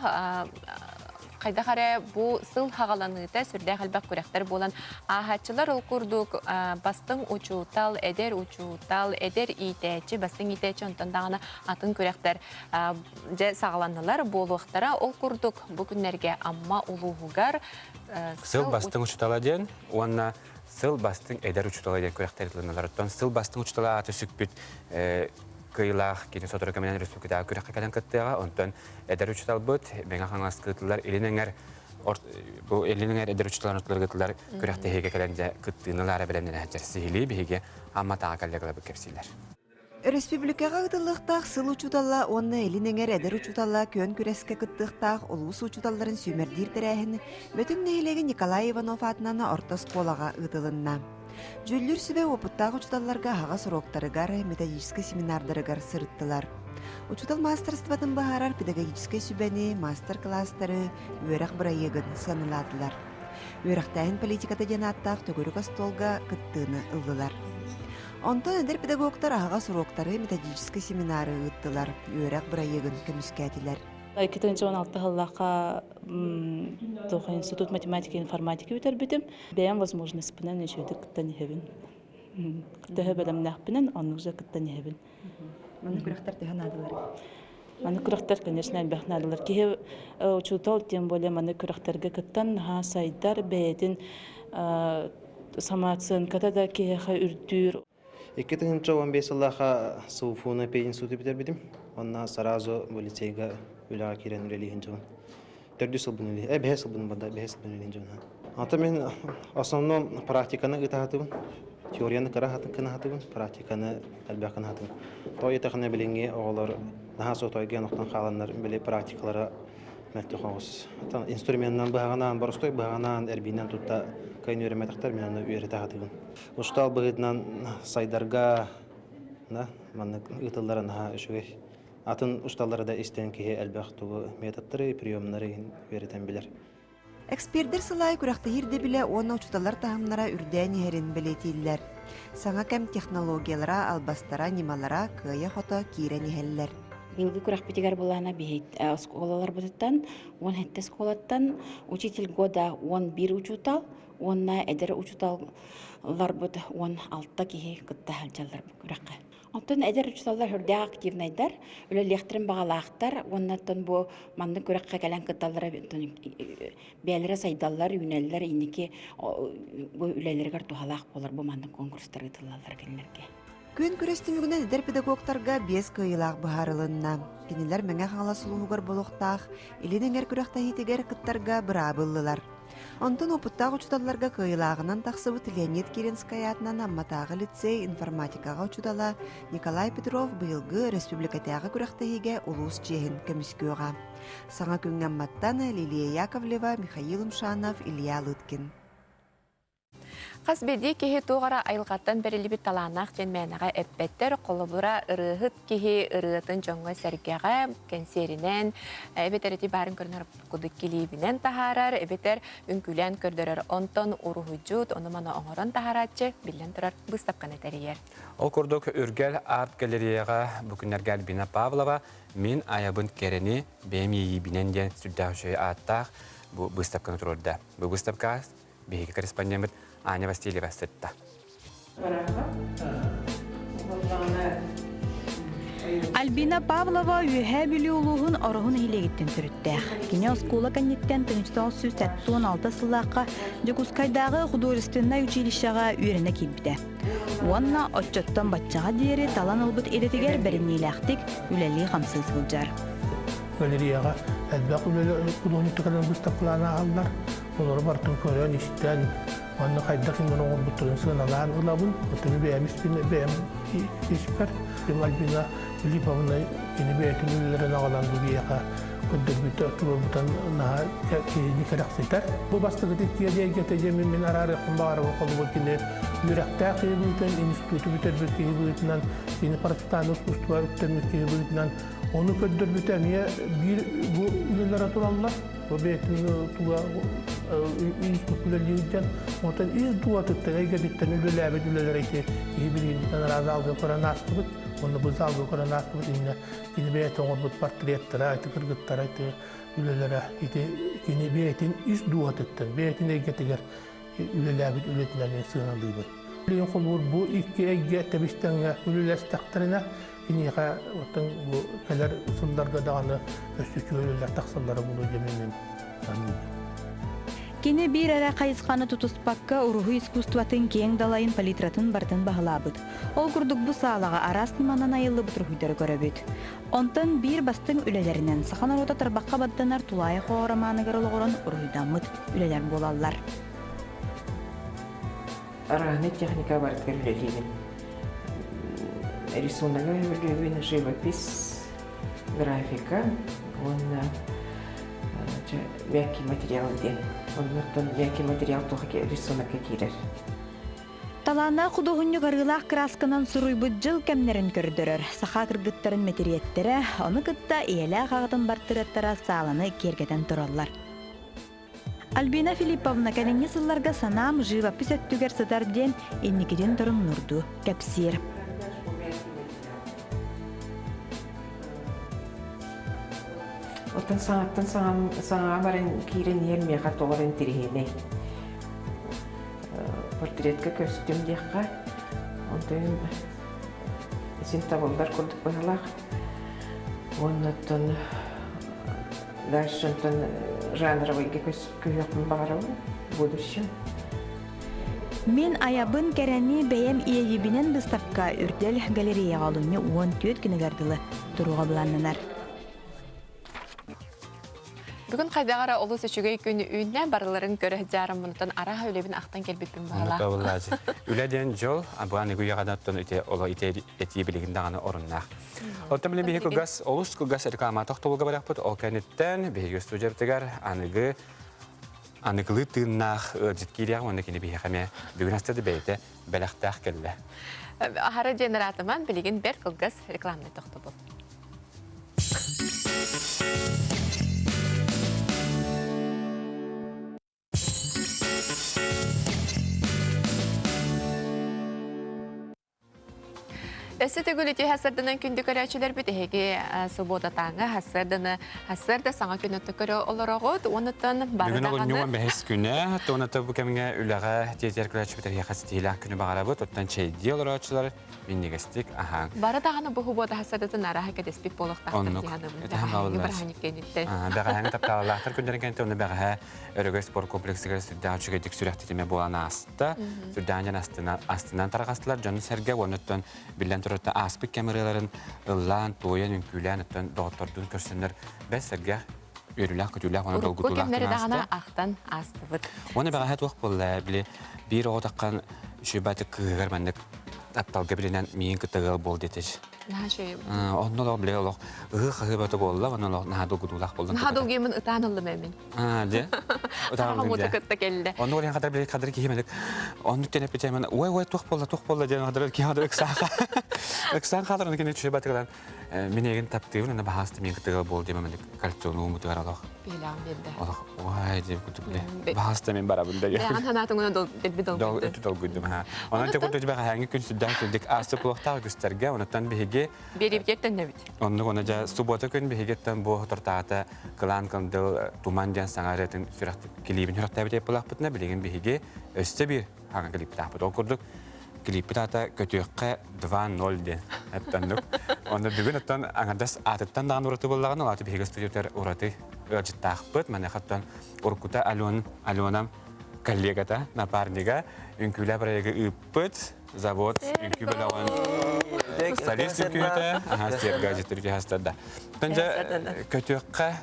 Хайдах эрэ бу сыл хаҕаланыыта сүрдээх элбэх күрэхтэр буолан ааһааччылар ол курдук бастыҥ учуутал, эдэр учуутал, эдэр иитээччи, бастыҥ иитээччи онтон даҕаны атын күрэхтэр дьэ саҕаланнылар буолуохтара. Ол курдук бу күннэргэ Амма улууһугар сыл бастыҥ учуутала диэн уонна Сыл бастыҥ эдэр учуутала диэн күрэхтэр ыытылыннылар. Оттон сыл бастыҥ учуутала ааты сүкпүт кыайыылаах кини сотору кэминэн республикатааҕы күрэххэ кэлэн кыттыаҕа. Онтон эдэр учууталбыт Мэҥэ Хаҥаласка ыытыллар Илин эҥэр бу Илин эҥэр эдэр учууталлар ортолоругар ыытыллар күрэхтэһиигэ кэлэн дьэ кыттыыны ылаары бэлэмнэнэ сылдьар. Сиһилии биһиги Амматааҕы коллегаларбыт кэпсииллэр. Өрөспүүбүлүкэҕэ ыытыллыахтаах сыл учуутала уонна Илин эҥэр эдэр учуутала күөн күрэскэ кыттыахтаах улуус учууталларын сүүмэрдиир тэрээһин Бөтүҥ нэһилиэгин Николай Иванов аатынан орто оскуолаҕа ыытылынна. Дьүүллүүр сүбэ уопуттаах учууталларга аһаҕас уруоктарыгар, методическай семинардарыгар сырыттылар. Учуутал маастарыстыбатын быһаарар педагогическай сүбэни, маастар-кылаастары, үөрэх бырайыагын сыаналаатылар. Үөрэхтээһин политиката диэн ааттаах төгүрүк остуолга кыттыыны ыллылар. Онтон эдэр педагогтар аһаҕас уруоктары, методическай семинары ыыттылар, үөрэх бырайыагын көмүскээтилэр. 2016 сыллаахха институт математики и информатики бүтэрбитим. Бэйэм возможностьпынан үчүгэйдик кыттан иһэбин. Төһө бэлэмнээхпинэн, оннук же кыттан иһэбин. Маннык күрэхтэр төһө наадалар? Маннык күрэхтэр, конечно, элбэх наадалар. Киһи учуутал, тем более маннык күрэхтэргэ кыттан наһаа сайдар, бэйэтин самооценката да киһиэхэ үрдүүр. 2015 сыллаахха СУФУ-ну пединституту бүтэрбитим. Онно сразу бу лицейга үлэҕэ киирэн үлэлииһин дьон. Төрдүс сылбын үлэлии, бэһис сылбын бада, бэһис сылбын үлэлииһин дьон. Ата мен основном практиканы ыытаһатыбын, теорияны кыра кынаһатыбын, практиканы элбэх кынаһатыбын. Той етахына билиҥҥи оҕолор наһаа сотойга охтон хааланнар били практикалара мөлтөх оҕус. Инструменынан быһаҕынаан, боростой быһаҕынаан, эрбиинэн тутта кыайын үөрэммэтэхтэр, мин аны үөрэтэ сатыыбын. Устал быһыытынан сайдарга да, маннык ыытыллара наһаа үчүгэй. Атын усталлары да истэн киһи элбэх тугу методтары, приемнары үөрэтэн билэр. Экспердэр сыл аайы күрэхтэһии ирдэбилэ уонна учууталлар таһымнара үрдээн иһэрин бэлиэтииллэр. Саҥа кэм технологиялара, албастара, ньымалара кыайа-хото киирэн иһэллэр. Быйылгы күрэхпитигэр былаана биһи оскуолаларбытыттан 17 оскуолаттан учитель года 11 учуутал уонна эдэр учууталларбыт 16 киһи кытта сылдьаллар бу күрэххэ. Оттон эдэр учууталлар сүрдээх активнайдар, үлэлиэхтэрин баҕалаахтар уонна оттон бу маннык күрэххэ кэлэн кытталлара бэйэлэрэ сайдаллар, үүнэллэр, инники бу үлэлэригэр туһалаах буолар бу маннык конкурстар ыытыллаллар кинилэргэ. Күн күрэс түмүгүнэн эдэр педагогтарга биэс кыайыылаах быһаарылынна. Кинилэр Мэҥэ Хаҥалас улууһугар буолуохтаах Илин эҥэр күрэхтэһиитигэр кыттарга быраабы ыллылар. Онтон уопуттаах учууталларга кыайыылааҕынан тахсыбыт Леонид Киринскай аатынан Амматааҕы лицей информатикаҕа учуутала Николай Петров быйылгы республикатааҕы күрэхтэһиигэ улуус чиэһин көмүскүөҕэ. Саҥа күҥҥэ Амматтан Лилия Яковлева, Михаил Умшанов, Илья Лыткин. Хас биирдии киһи туох эрэ айылҕаттан бэриллибит талааннаах диэн мээнэҕэ эппэттэр. Холобура, ырыаһыт киһи ырыатын дьоҥҥо-сэргэҕэ кэнсиэринэн, эбэтэр ити баарын көрүнэр курдук килиибинэн таһаарар, эбэтэр үҥкүүлээн көрдөрөр. Онтон уруһуйдьут, ону-маны оҥорон таһаарааччы, биллэн турар, быыстапканы тэрийэр. Ол курдук, Үргэл арт-галереяҕа бу күннэргэ Альбина Павлова «Мин айабын кэрэни бэйэм иэйиибинэн» диэн сүрдээх үчүгэй ааттаах бу быыстапканы туруорда. Бу быыстапка Биһиги корреспондеммыт Аня Васильева сытта. Альбина Павлова Үөһээ Бүлүү улууһун Ороһу нэһилиэгиттэн төрүттээх. Кини оскуола кэнниттэн 1976 сыллаахха Дьокуускайдааҕы художественнай училищеҕа үөрэнэ киирбитэ. Уонна оччоттон баччаҕа диэри талан ылбыт идэтигэр бэриниилээхтик үлэлии-хамсыы сылдьар. Галереяҕа элбэх үлэлэр художниктар быыстапкалаан ааһаллар. Олору барытын көрөн-истэн, манна хайдах иҥэн оҥорбуттарын сыаналаан ылабын. Оттон бэйэм испин бэйэм испэр Альбина Филипповна кини бэйэтин үлэлэрин аҕалан бу биһиэхэ көрдөрбүтэ, туруорбутан наһаа киһини кэрэхсэтэр. Бу бастакы тиэдэ эйгэтэ диэн мин араарыахпын баҕарабын холобур кини үөрэхтээх киһи быһыытынан, институту бүтэрбит киһи быһыытынан, кини партизан искусство үктэммит киһи быһыытынан ону көрдөрбүтэ эмиэ биир бу үлэлэрэ тураллар. Бу бэйэтин туга институт үлэлиирдэн, онтон ис дууһатыттан, эйгэтиттэн үлэлээбит үлэлэрэ ити киһи билигинтэн араас залга көрөн аастыбыт. Уонна бу залга көрөн аастыбыт иннэ кини бэйэтэ оҥорбут портреттара, ити кыргыттара, ити үлэлэрэ ити кини бэйэтин ис дууһатыттан, бэйэтин эйгэтигэр үлэлээбит үлэтинэн мин сыаналыыбын. Билигин холобур бу икки эйгэ тэбис-тэҥҥэ үлэлэстэхтэринэ киниэхэ оттон бу кэлэр сылларга даҕаны өссө үчүгэй үлэлэр тахсаллара буолуо диэн мин саныыбын. Кини биир эрэ хайысханы тутуспакка уруһуй искусствотын киэҥ далайын палитратын барытын баһылаабыт. Ол курдук бу саалаҕа араас ньыманан айыллыбыт уруһуйдары көрөбүт. Онтон биир бастыҥ үлэлэринэн саха норуота тарбахха баттанар Тулаайах оҕо романыгар олоҕуран уруһуйдаммыт үлэлэр буолаллар. Арааһынай техника барытыгар үлэлиибин. Рисуногы сөбүлүүбүн, живопись, графика уонна мягкий материал диэн. Оннуттан мягкий материал туох рисунокка киирэр. Талааннаах худуоһунньук арыылаах кыраасканан суруйбут дьыл кэмнэрин көрдөрөр. Саха кыргыттарын мэтириэттэрэ, ону кытта ийэлээх аҕатын бартырыаттара сааланы киэргэтэн тураллар. Альбина Филипповна кэлиҥҥи сылларга санаам живопись өттүгэр сытар диэн инникитин торумнурдуу кэпсиир. Оттон саҥаттан саҥаҕа баран киирэн иһэр миэхэ тоҕо эрэ интэриэһинэй. Портретка көстүм диэххэ, онтон син табыллар курдук быһыылаах. Уонна оттон дальше онтон жанровыйга көһүөхпүн баҕарабын в будущем. Мин айабын кэрэни бэйэм иэйиибинэн быыстапка Үрдэл галереяҕа олунньу 14 күнүгэр дылы туруга былааннанар. Бүгүн хайдаҕа эрэ олус үчүгэй күн үүннэ, барыларын көрө сылдьаарым мунутан араһа үлэбин ахтан кэлбиппин баһылаах. Үлэ диэн дьол, абыан ыгыйаҕадан ити оло ити этии билигин даҕаны оруннаах. Оттон билин биһиги кылгас, олус кылгас реклама тохтобулга барахпыт, ол кэнниттэн биһиги студиябытыгар аныгы аныгылыы тыыннаах ыалдьыт киириэҕэ уонна кини биһиэхэ эмиэ бүгүн астады бэйэтэ бэлэхтээх кэллэ. Аһара диэн ыраатыман билигин бэрт кылгас рекламнай тохтобул. Өссө төгүл үтүө сарсыарданан күндү көрөөччүлэрбит эһиги субуотатааҥы сарсыарданы сарсыарда саҥа күн отто көрө олороҕут. Онуттан бары Бүгүн даҕаны олунньу 15 күнэ, туоната бу кэмҥэ үлэҕэ тиэтийэр көрөөччүбүт эһиэхэ ситиһиилээх күнү баҕарабыт. Оттон чэйдии олорооччулар минньигэстик аһааҥ. Бары даҕаны бу субуота сарсыардатын арааһа кэтэспит буолуохтаахтар Оннук. дии саныыбын. Этиһэн Бэҕэһээҥҥи баҕаллар. бырааһынньык кэнниттэн. Бэҕэһээҥҥи тапталлаахтар күннэрин кэнниттэн онно бэҕэһээ Өрөгөй спорт комплексыгар сүрдээх үчүгэйдик сүрэх титимэ буолан ааста. Сүрдээх дьон астынан тарҕастылар. Дьону-сэргэ уонна биллэн турар ааспыт кэм ырыаларын ыллаан, туойан, үҥкүүлээн, оттон доҕоттордуун көрсөннөр бэс сэргэх үөрүүлээх-көтүүлээх уонна Урукку долгутуулаах кэмнэри күн даҕаны ааста. ахтан аастыбыт. Уонна бэҕэһээ туох буолла били биир оҕо таххан үчүгэй кыыһыгар маннык тапталга билинэн миин кытта ыал буол диэтэ. Наһаа үчүгэй. Онно олох били олох ыһыы-хаһыы бата буолла, онно олох наһаа долгутуулаах буолла. Наһаа долгуйаммын ытаан ыллым эмин. Аа, дьэ. Харамута кытта кэллэ. Онну олен хатар били хадыр киһи меник оннук тен эппитэ мен ой ой туох буолла туох буолла диэн хадыр киһи хадыр ыксаан ыксаан хаалар оны кини түшө батыгынан мин эгин таптыыбын аны баһаасты мин кытыгал буол диэн меник кольцону умутугар олох. Билэҕин биэрдэ. Олох ой диэн кутук биле. Баһаасты мен барабын да. Бэҕэн ханаатыҥына дэлби долгуйдум. Өтү долгуйдум ха. Онон те курдук бэҕэһээҥҥи күн сүрдээх сүрдик аасы кулуохтаах үгүстэргэ онуттан биһиги Биэриибитигэр төннөбүт. Оннук ону дьэ суббота күн биһигиттэн бу тортаата кылаан кындыл туман диэн саҥа ырыатын сүрэх килиибин сүрэхтээбит эппылаахпытына билигин биһиги өссө биир хаҥа клиптаахпыт. Ол курдук клиппит аата көтүөххэ 2-0 диэн эттэннүк. Онно бүгүн оттон аҥардас аатыттан даҕаны ураты буоллаҕына, ол ааты биһиги студиятыгар ураты ыалдьыттаахпыт. Маныаха оттон уруккута Ален, Алена коллегата, напарнига үҥкүүлээх проегы ыыппыт завод үҥкүү бөлөҕүн солист үҥкүүтэ аһаа стерга дьиттэр хастарда. Тон дьэ көтүөххэ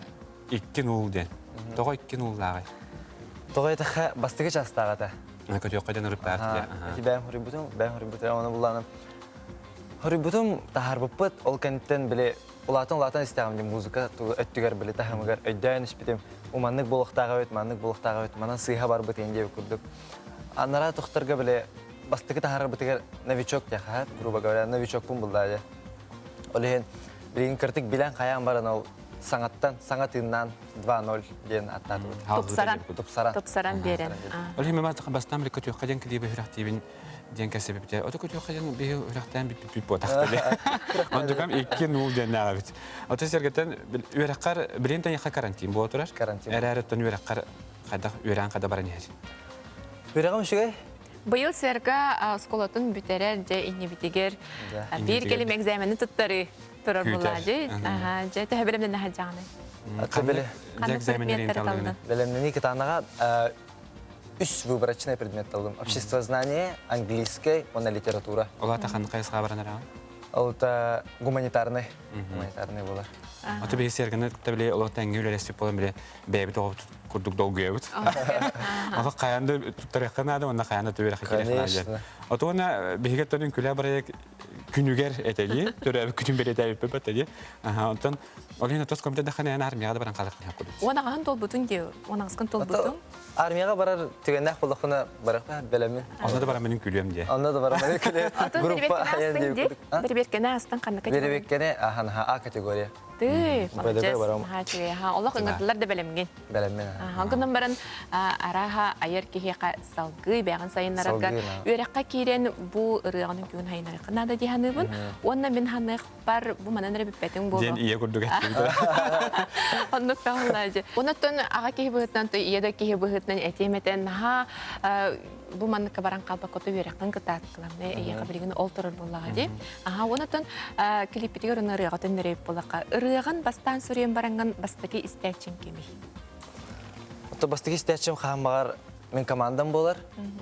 икки нуул диэн. Тоҕо икки нууллааҕый? Тоҕо этэххэ бастакы чаастаах этэ. Көтүөххэ диэн ырыптаах Ити бэйэм хоруйбутум, бэйэм хоруйбутум, оны булланым. Хоруйбутум таһаарбыппыт, ол кэнниттэн били улаатан-улаатан истэҕим дии музыка өттүгэр били таһымыгар өйдөөн испитим. Уманнык буолуохтаах эбит, маннык буолуохтаах эбит, манан сыыһа барбыт иһин диэбит курдук. Анараа тохторго били бастакы таһаарарбытыгар новичок диэхэ, грубо говоря, новичокпун буллаа дии. Ол иһин билигин кыртык билэн хайаан баран ол саҥаттан саҥа тыыннаан 2-0 диэн аттаатыбыт. Тупсаран. Тупсаран. Тупсаран биэрэн. Ол иһин мен бастаан били көтүөххэ диэн клиби үрэхтиибин диэн кэсэбипте. Ото көтүөххэ диэн биһи үрэхтээн бүппүт буотахты диэн. Онтукам 2-0 диэн нааҕабыт. Ото сэргэтэн үөрэххэр билин тайахха карантин буола турар. Карантин. Эрээриттэн үөрэххэр хайдах үөрээн хада баран иһэр. Үөрэҕим үчүгэй. Быйыл сэрга оскуолатын бүтэрэр дьэ иннибитигэр биир кэлим экзамены туттарыы турар буолла дьэ. Дьэ төһө бэлэмнэнэ сылдьаҕыный? Экзаменнерин талыгына. Бэлэмнэнии кытаанаҕа үс выборочный предмет талдым. Обществознание, английский уонна литература. Ол ата ханнык хайысха баран араҕын? Ол та гуманитарный. Гуманитарный болар. Ото биһи сэргэни кытта били олох тэҥҥэ үлэлэспит буолан били бэйэбит оҕобут курдук долгуйабыт. Ото хайаан да туттарыахха наада, уонна хайаан да түбэрэххэ киириэххэ наада. Ото уонна биһиги оттон үҥкүүлээх бырайыак күнүгэр этэлии, төрөөбүт күнүн бэлиэтээбиппит этэлии. Онтон ол иһин отос комитет даханы эн армияға да баран қалар курдук. Уон аҕаһын толбутун дии, уон аҕыскын толбутун. Армияға барар түгэннээх боллохпуна барахпа бэлэммин. Онно да бараммын күлүөм дии. Онно да бараммын күлүөм. Группа Бирибиэркэни астан ханнык Бирибиэркэни ахан А категория. Ты, молодец. Олох ыҥырдылар да бэлэмҥин. Бэлэммин. Гынан баран арааһа айар киһиэхэ салгыы бэҕин сайыннараргар үөрэххэ киирэн бу ырыаҕын үҥкүүн хайынарыахха наада дии саныыбын. Уонна мин ханыахпар бу манан эрэ бүппэтиҥ буолуо. Диэн ийэ курдук эттибит. Оннук таһыллаажы. Онуттан аҕа киһи быһыытынан, ийэ да киһи быһыытынан этиэм этэн наһаа бу манныкка баран хаалбакка үөрэххин кытааттыларна эйиэхэ билигин ол турар буоллаҕа дии. Аха онотон клиппитигэр оны ырыаҕа төннөрөйүп буоллахха ырыаҕын бастаан суруйан бараҥҥын бастакы истээччиҥ кимий? Ото бастакы истээччим хаһан баҕар мин командам буолар.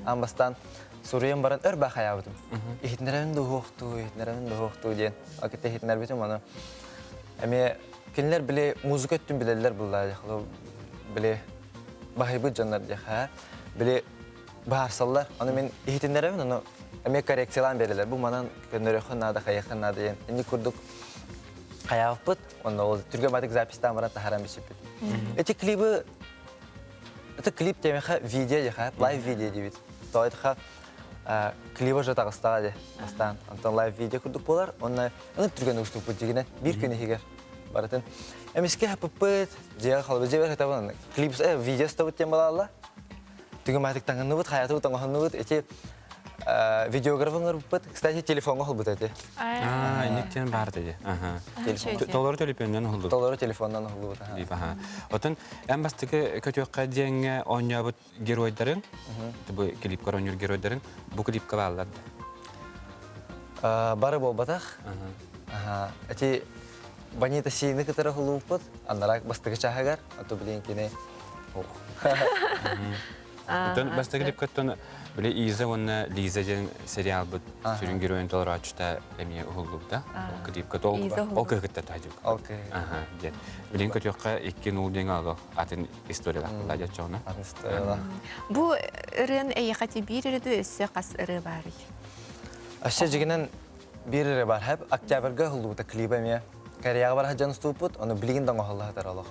Аан бастаан суруйан баран өр баа хайаабытым. Иһитиннэрэбин дуһуохтуу, иһитиннэрэбин дуһуохтуу диэн. Акытта иһитиннэрбитим аны. Эмиэ кинилэр били музыка өттүн билэллэр буллаа. Били баһыйбыт дьоннор диэхэ. Били баарсаллар. Аны мин иһитиннэрэбин, ону эмиэ коррекциялаан биэрэллэр. Бу манан көннөрүөххүн наада, хайыаххын наада диэн. Инник курдук хайаабыппыт. Онно ол түргэн записьтаан баран таһааран билсиппит. Эти клибы это клип темеха видео диха, лайв видео диибит. Тойтха клиба же таҕыстаҕа де бастаан. Онтон лайв видео курдук буолар. Онно аны түргэн уступпут дигинэ биир күн иһигэр барытын. Эмиске хаппыппыт, дьиэҕэ халбы дьиэбэр хатабын клип видео стабыт диэн балаалла. Түгүмаатык таҥынныбыт, хаятыбыт оҥоһуннубут. Ити видеограф оҥорбуппут. Кстати, телефоҥҥа уһулбут эти. Аа, инниктен бар диди. Толору телефоннан уһуллубут. Толору телефоннан уһуллубут. Отон эн бастакы көтүөххэ диэҥҥэ оонньообут геройдарын, бу клипкар оонньуур геройдарын бу клипка бааллар да? Бары буолбатах. Эти Банита сиини кытары уһуллубуппут. Анараа бастакы чааһыгар, а то билин кини Оттон бастакы клипкаттан били Иза уонна Лиза диэн сериалбыт сүрүн геройун толорооччута эмиэ уһуллубута. Ол клипка ол ол кыһыкытта таһдьык. Аха диэн. Билин көтүөххэ икки нул диэн ало атын историялаах буолла дьоччоҕуна. Атын историялаах. Бу ырыан эйиэхэ биир эрэ өссө хас ырыа баарый? Өссө дьигинэн Биир эрэ бар хэп октябрьга уһуллубута клиба эмиэ. Кореяҕа бар сылдьан устууппут, ону билигин да оҥоһулла сытар олох.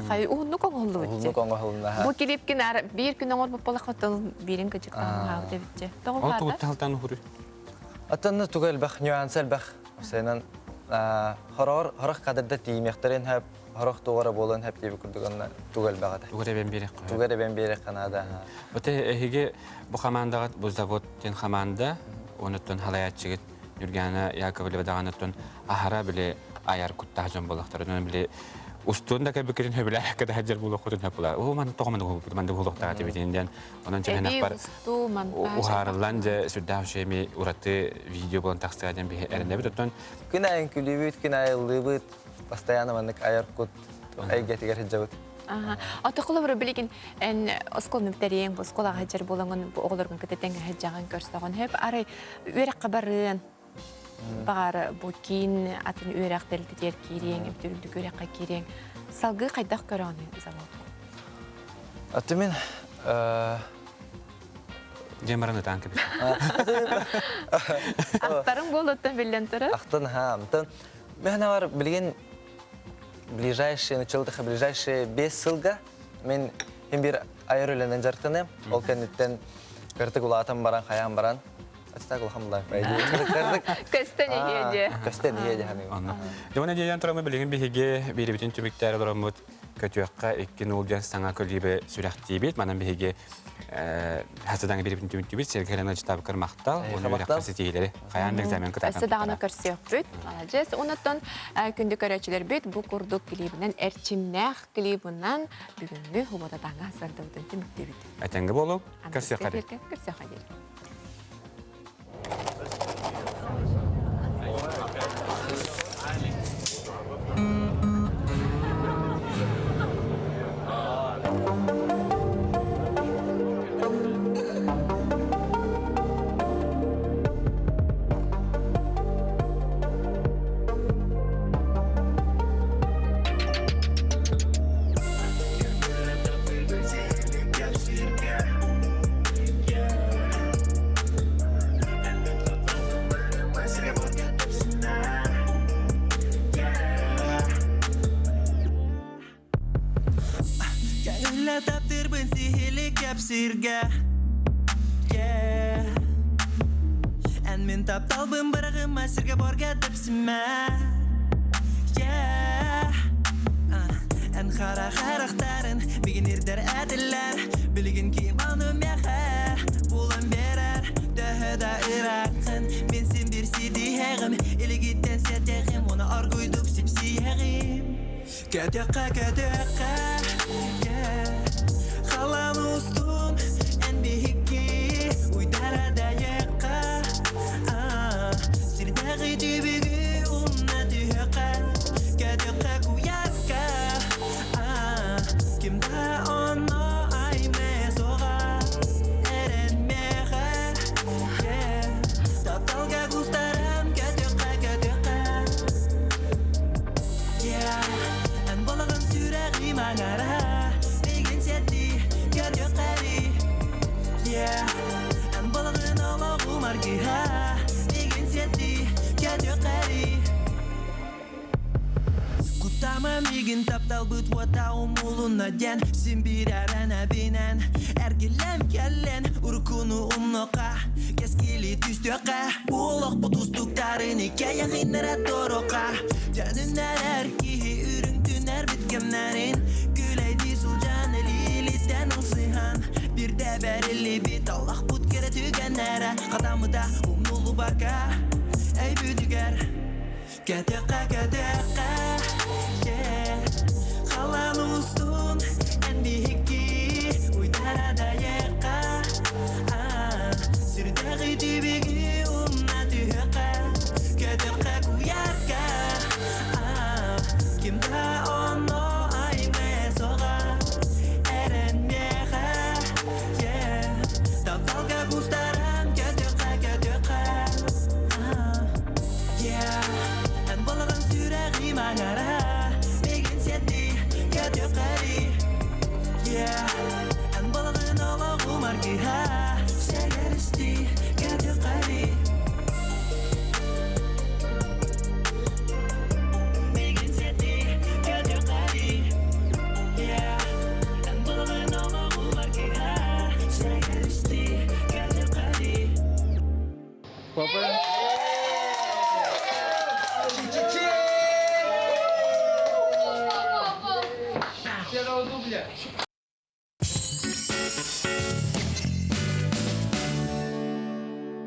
Хай уһуннук оҥоһуллубут. Уһуннук оҥоһулунна. Бу клипкин биир күн оҥорбут буоллахха биирин кыдьыктаан эбитче. Тоҕо Ол тугуттан уһуруй? Оттон туга элбэх, нюанс элбэх. Осенан хороор хорох кадрда тииймиэхтэрин хэп, хорох тугара буолан хэп диэби курдук онно туга элбэх этэ. Туга эбэн биэриэх. Туга эбэн биэриэх наада. Оте эһиги Бу хамаандаҕыт бу завод диэн хамаанда, онуттан халайааччыгыт Нюргана Яковлева даҕаныттан аһара били айар куттаах дьон буоллахтар. Онон били устуун да кэбикирин хөбүлээхкэ да сылдьар буолуоххутун сөп буолар. Оо, манна тоҕо маннык буолбут, маннык буолуохтаах этибитин диэн. Онон чэһэнэхпэр уһаарыллан дьэ сүрдээх үчүгэй ураты видео буолан тахсыа диэн биһи эрэнэбит. Оттон күн айын күлүүбүт, күн айыллыыбыт, постоянно маннык айар кут эйгэтигэр сылдьабыт. Отоколобура билигин эн оскуоланы бүтэриэҥ, бу оскуолаҕа сылдьар буолаҥын, бу оҕолоргун кытта тэҥҥэ сылдьаҕын, көрсөҕүн. Хөп арай үөрэххэ барыан, баҕар бу киин атын үөрэх тэрилтэтигэр киириэҥ, эбэтэр үрдүк үөрэххэ киириэҥ. Салгыы хайдах көрөҕүн заводку? Аты мин Дьэ баран ытаан кэбис. Ахтарыҥ буолуттан биллэн турар. Ахтан ха, амтан. Мен бар билигин ближайшие, началдыха ближайшие 5 сылга мен хим бир айар үлэнэн дьарыктаныам. Ол кэнниттэн кыртык улаатан баран, хайаан баран, Астак улахан булай. Көстөн иһиэ Көстөн иһиэ дьаһаныгын. Дьоно диэн турамы билигин биһиги биирибитин түмүктээр олороммут көтүөххэ икки нул диэн саҥа көлүүбэ сүрэхтиибит. Манан биһиги хасыдаҥа биирибитин түмүктүүбүт. Сергей Ленович табыкар махтал. Уонна үөрэххэ ситиһиилэри хайаан да экзамен кытаатан. Өссө даҕаны көрсүөхпүт. Маладьыас. Онуттан күндү көрөөччүлэрбит бу курдук клибинэн эрчимнээх клибынан бүгүҥҥү Хубататааҥҥа сырдыбытын түмүктүүбүт. Этэҥҥэ буолуҥ. Көрсүөххэ диэри. Көрсүөххэ диэри. сиргэ Yeah Эн мин тапталбын быраҕыма сиргэ борга тэпсимэ Yeah Эн хара харахтарын мигин ирдэр этилэр Билигин ким ону миэхэ булан берер Төһө да ырааххын мин син бир ситиһэҕим Илигиттэн сиэтэҕим уонна оргуйдук сипсиэҕим Көтөххө көтөххө yeah Халан устун эн биһикки уйдара дайыахха Сирдээҕи түбүгү умна түһүөххэ Көтөххө куйааска Ким да онно аймэ суоҕа Эрэнмиэхэ yeah Тапталга кустаран көтөххө көтөххө Yeah Эн балаҕан сүрэҕим аҥара Миигин сиэттии көрүөххэри Yeah Эн балаҕан олоҕум аргыһа Миигин сиэттии көрүөххэри Куттама миигин тапталбыт уота умулунна диэн Син биир эрэнэбинэн Эргиллэн кэллэн уруккуну умнуохха Кэскили түстүөххэ Олохпут устуктарын иккэйэҕиннэрэ торуохха Төнүннэрэр киһи үрүҥ түнэрбит кэмнэрин Күлэйдии сылдьан илиилиттэн ылсыһан Бирдэ бэриллибит аллахпыт кэрэ түгэннэрэ Хатаммыта умнуллубакка өйбүтүгэр Кэтэххэ кэтэххэ yeah Халан устун эн биһикки уйдара дайыахха Сирдээҕи түбүгү умна түһүөххэ Көтөххө куйаарга Ким да онно аймэ суоҕа Эрэнмиэхэ yeah Тапталга кустаран көтөххө көтөххө Yeah Эн балаҕан сүрэҕим аҥара Миигин сиэттии көтөххөри Yeah Эн балаҕан олоҕум аргыһа Сэгэристии көтөххөри Миигин сиэттии көтөххөри Yeah Эн балаҕан олоҕум аргыһа Сэгэристии көтөххөри Папа. Первого дубля.